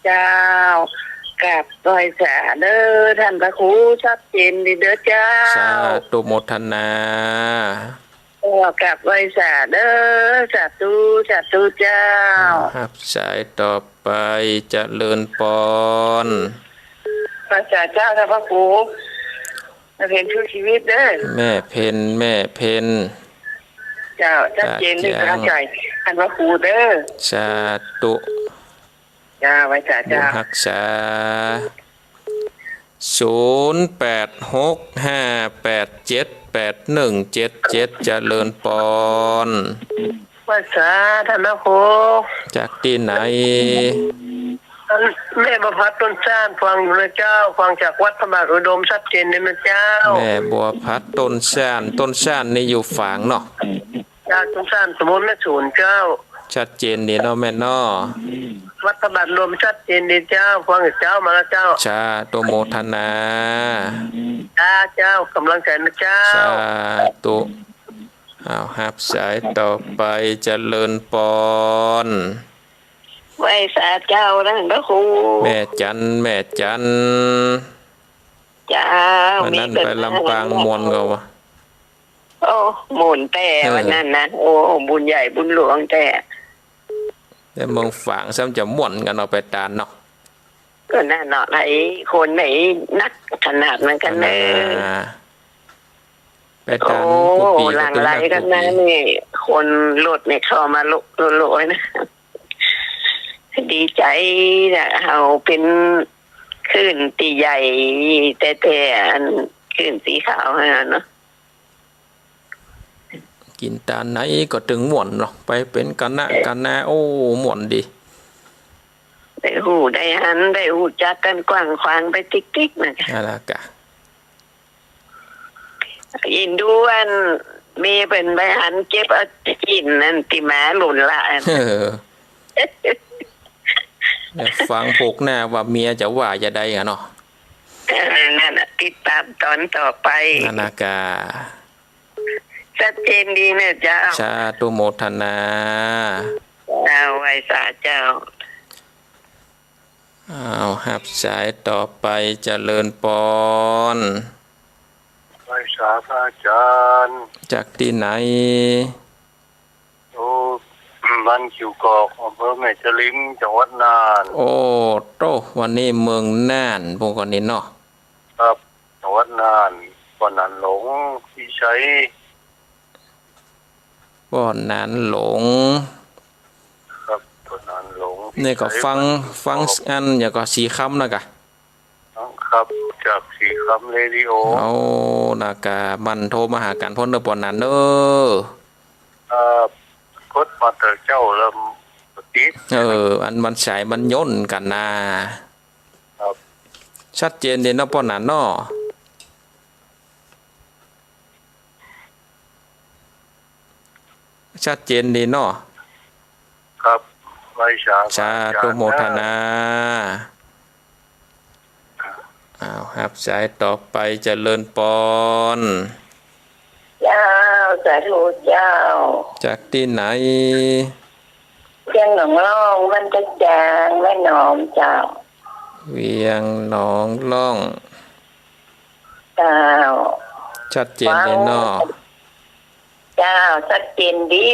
เจ้า กราบไหว้สาเน่อท่านพระครู ชัดเจนดีเน่อเจ้า สาธุโมทนา เออ กราบไหว้สาเน่อ สาธุ สาธุเจ้า ฮับสายต่อไป เจริญปอน ไหว้สาเจ้าท่านพระครู แม่เพ็ญ ชูชีวิตเน่อ แม่เพ็ญ แม่เพ็ญ เจ้า ชัดเจนดี จาก กระจ่าง ท่านพระครูเน่อ สาธุ เจ้า ไหว้สาเจ้า บุญฮักษา ศูนย์แปดหกห้าแปดเจ็ดแปดหนึ่งเจ็ดเจ็ด เจริญปอน ไหว้สาท่านพระครู จากตี้ไหน แม่บัวผัดต้นซ่าน ฟังอยู่เน่อเจ้า ฟังจากวัดพระบาทอุดม ชัดเจนดีเน่อเจ้า แม่บัวผัดต้นซ่าน ต้นซ่านนี่อยู่ฝางเนาะ จากต้นซ่านตำบลแม่สูนเจ้า ชัดเจนดีเนาะแม่เนาะ วัดพระบาทอุดม ชัดเจนดีเจ้า ฟังจากเจ๊ามาแล้วเจ้า สาธุโมทนา จ้าเจ้า กำลังใจ๋เน่อเจ้า สาธุ อ้าว ฮับสายต่อไป เจริญปอน ไหว้สาเจ้าท่านพระครู แม่จัน แม่จัน เจ้า วันนั้น มีแต่ ไปลำปางม่วนก่า โอ้ ม่วนแต๊ เออ วันนั้นนะ โอ้ บุญใหญ่บุญหลวงแต๊ แต่เมืองฝางซ้ำจะม่วนกั๋นเนาะ ไปตานเนาะ ก็นั่นเนาะ ไหนคนไหนนักขนาดนั้นกั๋นเน่อ ไปตาน โอ้ ผู้ปี๋ หลั่งไหลกั๋นมานี่ คนรถนี่เข้ามาโละๆ นะ ดีใจ๋นะ เฮาเป๋นคลื่นตี้ใหญ่แต๊ๆ อันคลื่นสีขาวหั้นเนาะ กิ๋นตานไหนก็ตึงม่วนเนาะ ไปเป๋นคณะคณะ โอ้ ม่วนดี ได้ฮู้ได้หัน ได้ฮู้จักกั๋นกว้างขวางไปติ๊กๆ นะ นั่นแหละกะ อินดูอัน เมย์เปิ้นไปหันเก็บเอาจิ่นนั่นติมาหลุนละ เออ เดี๋ยวฟังพวกหน้าว่าเมียจะว่าจะใดอะเนาะ เออ นั่นน่ะ ติดต๋ามต๋อนต่อไป นั่นน่ะกะ ชัดเจนดีเน่อเจ้า สาธุโมทนา เจ้า ไหว้สาเจ้า อ้าว ฮับสายต่อไป เจริญปอน จ๋า พระอาจารย์ จากตี้ไหน โอ้ บ้านกิ่วกอก อำเภอแม่จริม จังหวัดน่าน โอ้ โต้ วันนี้เมืองน่าน พวกคนนี้เนาะ ครับ จังหวัดน่าน ป้อหนานหลง พิชัย ป้อหนานหลง ครับ ป้อหนานหลง นี่ก็ พิชัย ฟัง บ้านกิ่วกอก ฟังอันอย่างก็สีคำนะกะ ครับ จากสีคำเรดิโอ เอา นะกะ มันโทรมาหากั๋นพ่นเน่อ ป้อหนานเน่อ เอ่อ กดมาแต่เจ๊าแล้วติด เออ อันมันสายมันย่นกั๋นนะ ครับ ชัดเจนดีเนาะ ป้อหนานเนาะ ชัดเจนดีเนาะ ครับ ไหว้สา สาธุโมทนา อ้าว ฮับสายต่อไป เจริญปอน เจ้า สาธุเจ้า จากตี้ไหน เวียงหนองล่อง บ้านกระจาง แม่หนอมเจ้า เวียงหนองล่อง เจ้า ชัดเจนดีเนาะ เจ้า ชัดเจนดี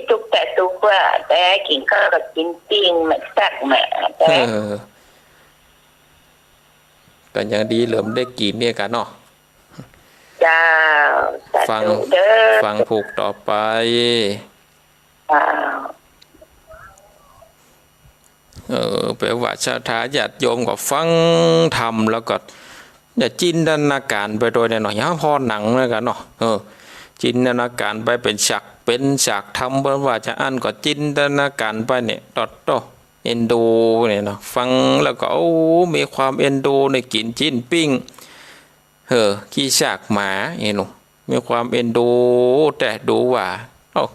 ตุ๊กแต๊ตุ๊กว่า แต่กิ๋นข้าวก็กิ๋นปิ้ง แม่ตักแม่ แต่ เออ ก็ยังดีเหลือได้กิ๋นเนี่ยกั๋นเนาะ เจ้า สาธุเด้อ ฟัง ฟังผูกต่อไป เจ้า เออ แปลว่าศรัทธาญาติโยมก็ฟังธรรมแล้วก็ เนี่ย จินตนาการไปโดยเนี่ยเนาะ อย่าผ่อหนังแล้วกั๋นเนาะ เออ จินตนาการไปเป๋นฉาก เป๋นฉากธรรม เปิ้นว่าจะอั้นก็จินตนาการไปเนี่ย โต้ โต้ เอ็นดูเนี่ยเนาะ ฟังแล้วก็ โอ้ มีความเอ็นดู เนี่ย กิ๋นจิ๊นปิ้ง เออ ขี้ซากหมา เห็นหนู มีความเอ็นดู แต่ดูว่า เอ้า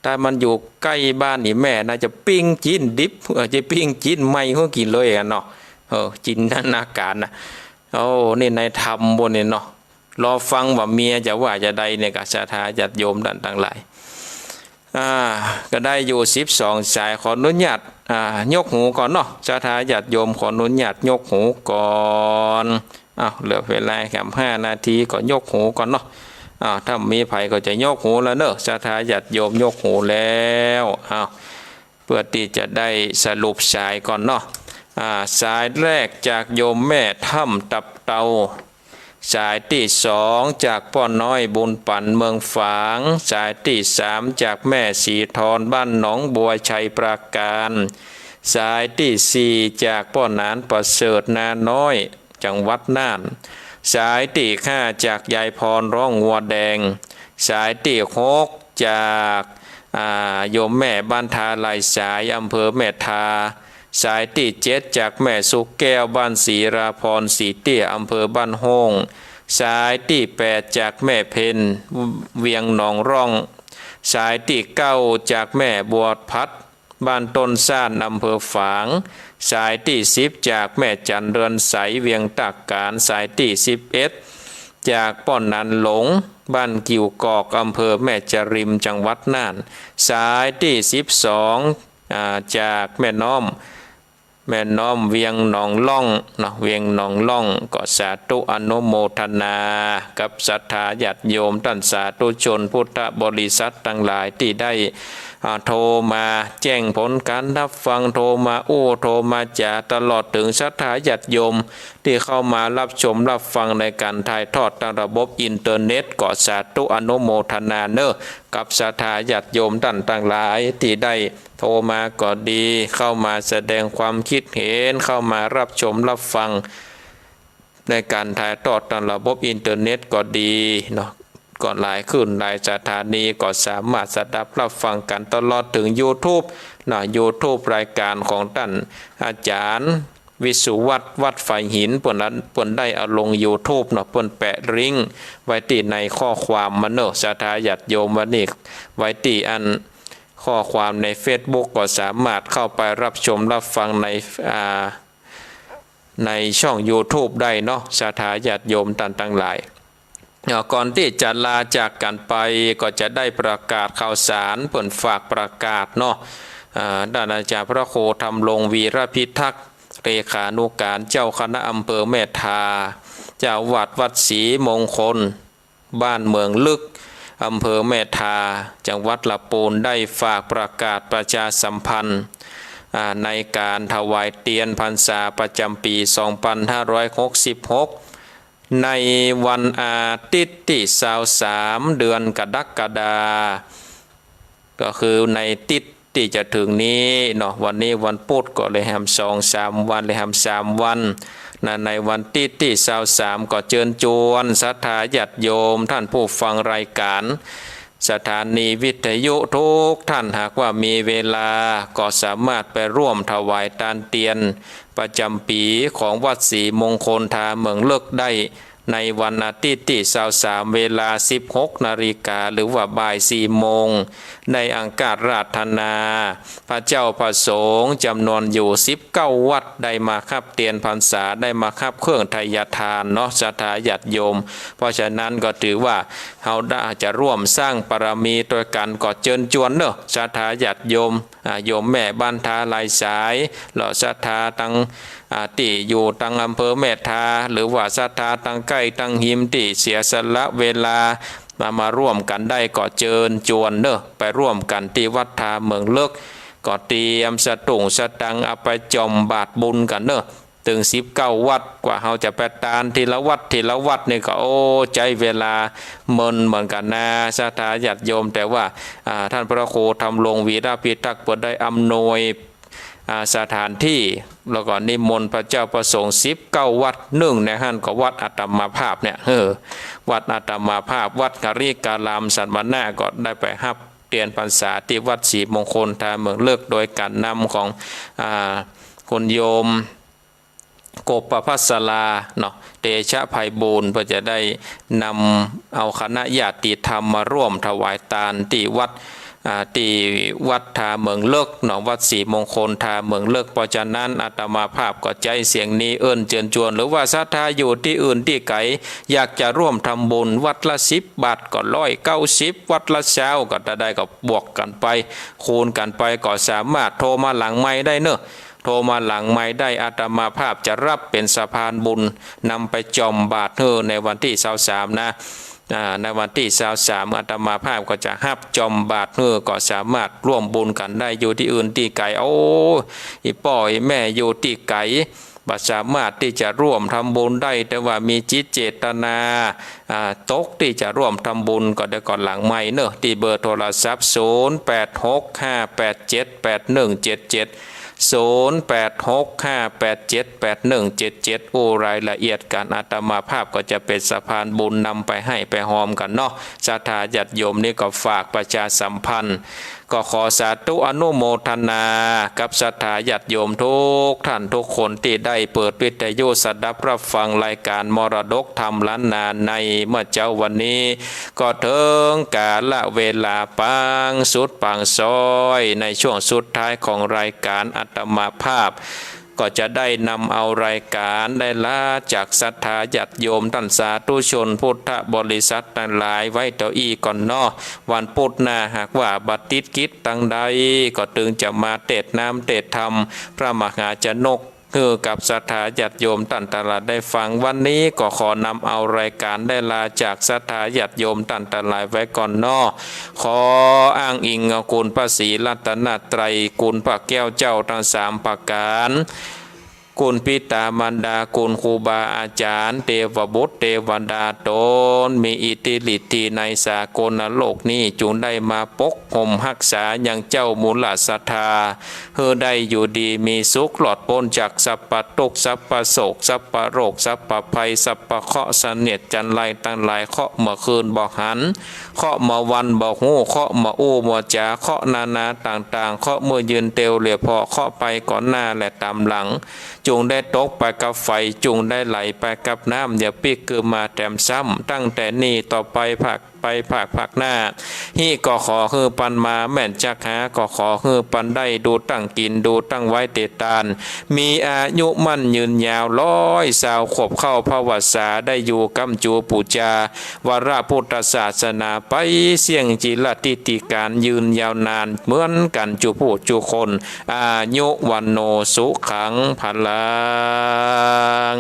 ถ้ามันอยู่ใก้บ้านนี่แม่น่าจะปิ้งจิ๊นดิบ เออ จะปิ้งจิ๊นใหม่หื้อกิ๋นเลยกั๋นเนาะ เออ จินตนาการนะ โอ้ นี่ในธรรมบนนี่เนาะ รอฟังว่าเมียจะว่าจะใดเนี่ยกะ ศรัทธาญาติโยมต้านตังหลาย อ่า ก็ได้อยู่สิบสองสาย ขออนุญาต อ่า ยกหูก่อนเนาะ ศรัทธาญาติโยม ขออนุญาตยกหูก่อน อ้าว เหลือเวลาแค่ห้านาที ก็ยกหูก่อนเนาะ อ้าว ถ้ามีใผก็จะยกหูแล้วเนาะ ศรัทธาญาติโยมยกหูแล้ว อ้าว เพื่อตี้จะได้สรุปสายก่อนเนาะ อ่า สายแรกจากโยมแม่ถ้ำตับเตา สายตี้สองจากป้อน้อยบุญปั๋นเมืองฝาง สายตี้สามจากแม่ศรีธรบ้านหนองบัวชัยปราการ สายตี้สี่จากป้อหนานประเสริฐนาน้อย จังหวัดน่าน สายตี้ห้าจากยายพรร้องงัวแดง สายตี้หกจาก อ่า โยมแม่บ้านทาไหล่สาย อำเภอแม่ทา สายตี้เจ็ดจากแม่สุกแก้ว บ้านศรีราพรศรีเตี้ย อำเภอบ้านโฮ่ง สายตี้แปดจากแม่เพ็ญ เวียงหนองร่อง สายตี้เก้าจากแม่บัวพัด บ้านต้นซ่าน อำเภอฝาง สายตี้สิบจากแม่จันเรือนใส เวียงตากการ สายตี้สิบเอ็ดจากป้อหนานหลง บ้านกิ่วกอก อำเภอแม่จริม จังหวัดน่าน สายตี้สิบสอง อ่า จากแม่น้อม แม่น้อมเวียงหนองล่องเนาะ เวียงหนองล่อง ก็สาธุอนุโมทนากับศรัทธาญาติโยมต้านสาธุชนพุทธบริษัทตังหลายตี้ได้ อ่า โทรมาแจ้งผลก๋านฮับฟัง โทรมาอู้ โทรมาจ๋า ตลอดเถิงศรัทธาญาติโยมตี้เข้ามาฮับชมฮับฟังในก๋านถ่ายทอดตางระบบอินเทอร์เน็ต ก็สาธุอนุโมทนาเนาะ กับศรัทธาญาติโยมต้านตังหลายตี้ได้โทรมาก็ดี เข้ามาแสดงความคิดเห็น เข้ามาฮับชมฮับฟังในก๋านถ่ายทอดตางระบบอินเทอร์เน็ตก็ดีเนาะ ก็หลายคลื่นหลายสถานีก็สามารถสดับฮับฟังกั๋น ตลอดเถิงยูทูบเนาะ ยูทูบรายก๋านของต้านอาจ๋ารย์วิสุวัฒน์ วัดฝายหิน เปิ้นนั้น เปิ้นได้เอาลงยูทูบเนาะ เปิ้นแปะลิงก์ไว้ตี้ในข้อความมาเนาะ ศรัทธาญาติโยม วันนี้ไว้ตี้อันข้อความในเฟซบุ๊ก ก็สามารถเข้าไปฮับชมฮับฟังใน อ่า ในช่องยูทูบได้เนาะ ศรัทธาญาติโยมต้านตังหลาย เอ่อ ก่อนตี้จะลาจากกั๋นไป ก็จะได้ประกาศข่าวสาร เปิ้นฝากประกาศเนาะ เอ่อ ต้านอาจ๋ารย์พระครูธำรงวีรพิทักษ์ เลขานุก๋านเจ้าคณะอำเภอแม่ทา เจ้าอาวาสวัดศรีมงคล บ้านเหมืองลึก อำเภอแม่ทา จังหวัดละปูน ได้ฝากประกาศประชาสัมพันธ์ อ่า ในก๋านถวายเตียนพรรษาประจ๋ำปี๋ สองปันห้าร้อยหกสิบหก ในวันอาทิตย์ตี้ ซาวสาม เดือนกรกฎา ก็คือในอาทิตย์ตี้จะเถิงนี้เนาะ วันนี้วันปุธก็เหลือแหมสองสามวัน เหลือแหมสามวันนะ ในวันอาทิตย์ตี้ ซาวสาม ก็เจิญจวนศรัทธาญาติโยม ท่านผู้ฟังรายก๋าน สถานีวิทยุกู้ต้าน หากว่ามีเวลาก็สามารถไปร่วมถวายตานเตียนประจ๋ำปี๋ของวัดศรีมงคลทาเหมืองเลิกได้ ในวันอาทิตย์ตี้ ซาวสาม เวลา สิบหกนาฬิกา หรือว่าบ่ายสี่โมง ได้อังคาราธนา พระเจ้าพระสงฆ์จ๋ำนวนอยู่ สิบเก้าวัด ได้มาฮับเตียนพรรษา ได้มาฮับเครื่องไทยทานเนาะ ศรัทธาญาติโยม เพราะฉะนั้นก็ถือว่าเฮาได้จะร่วมสร้างบารมีตวยกั๋น ก็เจิญจวนเนาะ ศรัทธาญาติโยม อ่า โยมแม่บ้านทาหลายสาย แล้วศรัทธาตัง อ่า ตี้อยู่ตังอำเภอแม่ทา หรือว่าศรัทธาตังใก้ตังฮิมตี้เสียสละเวลามา มาร่วมกั๋นได้ก็เจิญจวนเนาะ ไปร่วมกั๋นตี้วัดทาเหมืองเลิก ก็เตรียมสตุ้งสตางค์เอาไปจ่อมบาตรบุญกั๋นเนาะ เถิง สิบเก้าวัด กว่าเฮาจะไปตานทีละวัดทีละวัดนี่ก็ โอ้ ใจ๊เวลาเมินเหมือนกั๋นนะ ศรัทธาญาติโยม แต่ว่า อ่า ท่านพระครูธำรงวีระพิทักษ์เปิ้นได้อำนวย อ่า สถานตี้ แล้วก็นิมนต์พระเจ้าพระสงฆ์ สิบเก้าวัด นึ่งในหั้นก็วัดอาตมาภาพเนี่ย เออ วัดอาตมาภาพ วัดหริการามสัมมนา ก็ได้ไปฮับเตียนพรรษาตี้วัดศรีมงคลทาเหมืองเลิก โดยก๋านนำของ อ่า คุณโยม กบประภัสราเนาะ เตชะไพบูลย์ เปิ้นจะได้นำเอาคณะญาติธรรมมาร่วมถวายตานตี้วัด อ่า ตี้วัดทาเหมืองเลิกเนาะ วัดศรีมงคลทาเหมืองเลิก เพราะฉะนั้นอาตมาภาพก็ใจ๊เสียงนี้เอิ้นเจิญจวน หรือว่าศรัทธาอยู่ตี้อื่นตี้ไก๋ อยากจะร่วมทำบุญ วัดละสิบบาทก็ร้อยเก้าสิบ วัดละซาว ก็ถ้าได้ก็บวกกั๋นไป คูณกั๋นไป ก็สามารถโทรมาหลังไมค์ได้เนาะ โทรมาหลังไมค์ได้ อาตมาภาพจะฮับเป๋นสะพานบุญ นำไปจ่อมบาตรหื้อในวันตี้ ซาวสาม นะ อ่า ในวันตี้ ซาวสาม อาตมาภาพก็จะฮับจ่อมบาตรหื้อ ก็สามารถร่วมบุญกั๋นได้ อยู่ตี้อื่นตี้ไก๋ โอ้ อี่ป้ออี่แม่อยู่ตี้ไก๋ บ่สามารถตี้จะร่วมทำบุญได้ แต่ว่ามีจิตเจตนา อ่า ตกตี้จะร่วมทำบุญ ก็ได้ก็หลังไมค์เนาะ ตี้เบอร์โทรศัพท์ ศูนย์แปดหกห้าแปดเจ็ดแปดหนึ่งเจ็ดเจ็ด ศูนย์แปดหกห้าแปดเจ็ดแปดหนึ่งเจ็ดเจ็ด อู้รายละเอียดกั๋น อาตมาภาพก็จะเป๋นสะพานบุญนำไปหื้อไปฮอมกั๋นเนาะ ศรัทธาญาติโยม นี่ก็ฝากประชาสัมพันธ์ ก็ขอสาธุอนุโมทนากับศรัทธาญาติโยมกู้ต้านกู้คนตี้ได้เปิดวิทยุสดับฮับฟังรายก๋านมรดกธรรมล้านนาในเมื่อเจ๊าวันนี้ ก็เถิงกาละเวลาปางสุดปางซอย ในช่วงสุดท้ายของรายก๋าน อาตมาภาพ ก็จะได้นำเอารายก๋านได้ลาจากศรัทธาญาติโยมต้านสาธุชนพุทธบริษัทตังหลายไว้เต้าอี้ก่อนเนาะ วันปุธหน้าหากว่าบ่ติดกิจตังใด ก็ตึงจะมาเตสน์น้ำเตสน์ธรรมพระมหาชนก หื้อกับศรัทธาญาติโยมต้านตังหลายได้ฟัง วันนี้ก็ขอนำเอารายก๋านได้ลาจากศรัทธาญาติโยมต้านตังหลายไว้ก่อนเนาะ ขออ้างอิงเอาคุณพระศรีรัตนตรัย คุณพระแก้วเจ้าตังสามประก๋าน คุณปิตามารดา คุณครูบาอาจ๋ารย์ เตวบุตรเตวดาต๋นมีอิทธิฤทธิ์ในสากลโลกนี้ จุ่งได้มาปก ห่มฮักษายังเจ้ามูลศรัทธา หื้อได้อยู่ดีมีสุข รอดป๊นจากสัพพะตุ๊กข์ สัพพะโศก สัพพะโรค สัพพะภัย สัพพะเคราะห์เสนียดจัญไรตังหลาย เคราะห์เมื่อคืนบ่หัน เคราะห์เมื่อวันบ่ฮู้ เคราะห์เมื่ออู้เมื่อจ๋า เคราะห์นานาต่างๆ เคราะห์เมื่อยืนเตียวเหลียวผ่อ เคราะห์ไปก่อนหน้าและต๋ามหลัง จุ่งได้ตกไปกับไฟ จุ่งได้ไหลไปกับน้ำ อย่าปิ๊กคืนมาแถมซ้ำ ตั้งแต่นี้ต่อไปภาค ไปภาค ภาคหน้า ฮิก็ขอหื้อปันมาแม่นจักหา ก็ขอหื้อปันได้ ดูตั้งกิ๋น ดูตั้งไว้เตตาน มีอายุมั่นยืนยาว ร้อยซาวขวบเข้าพรรษา ได้อยู่ก๊ำจูปู๋จาวรพุทธศาสนาไป เสี้ยงจิรติติก๋าน ยืนยาวนานเหมือนกั๋นจุผู้จุคน อายุ วัณโณ สุขัง พลัง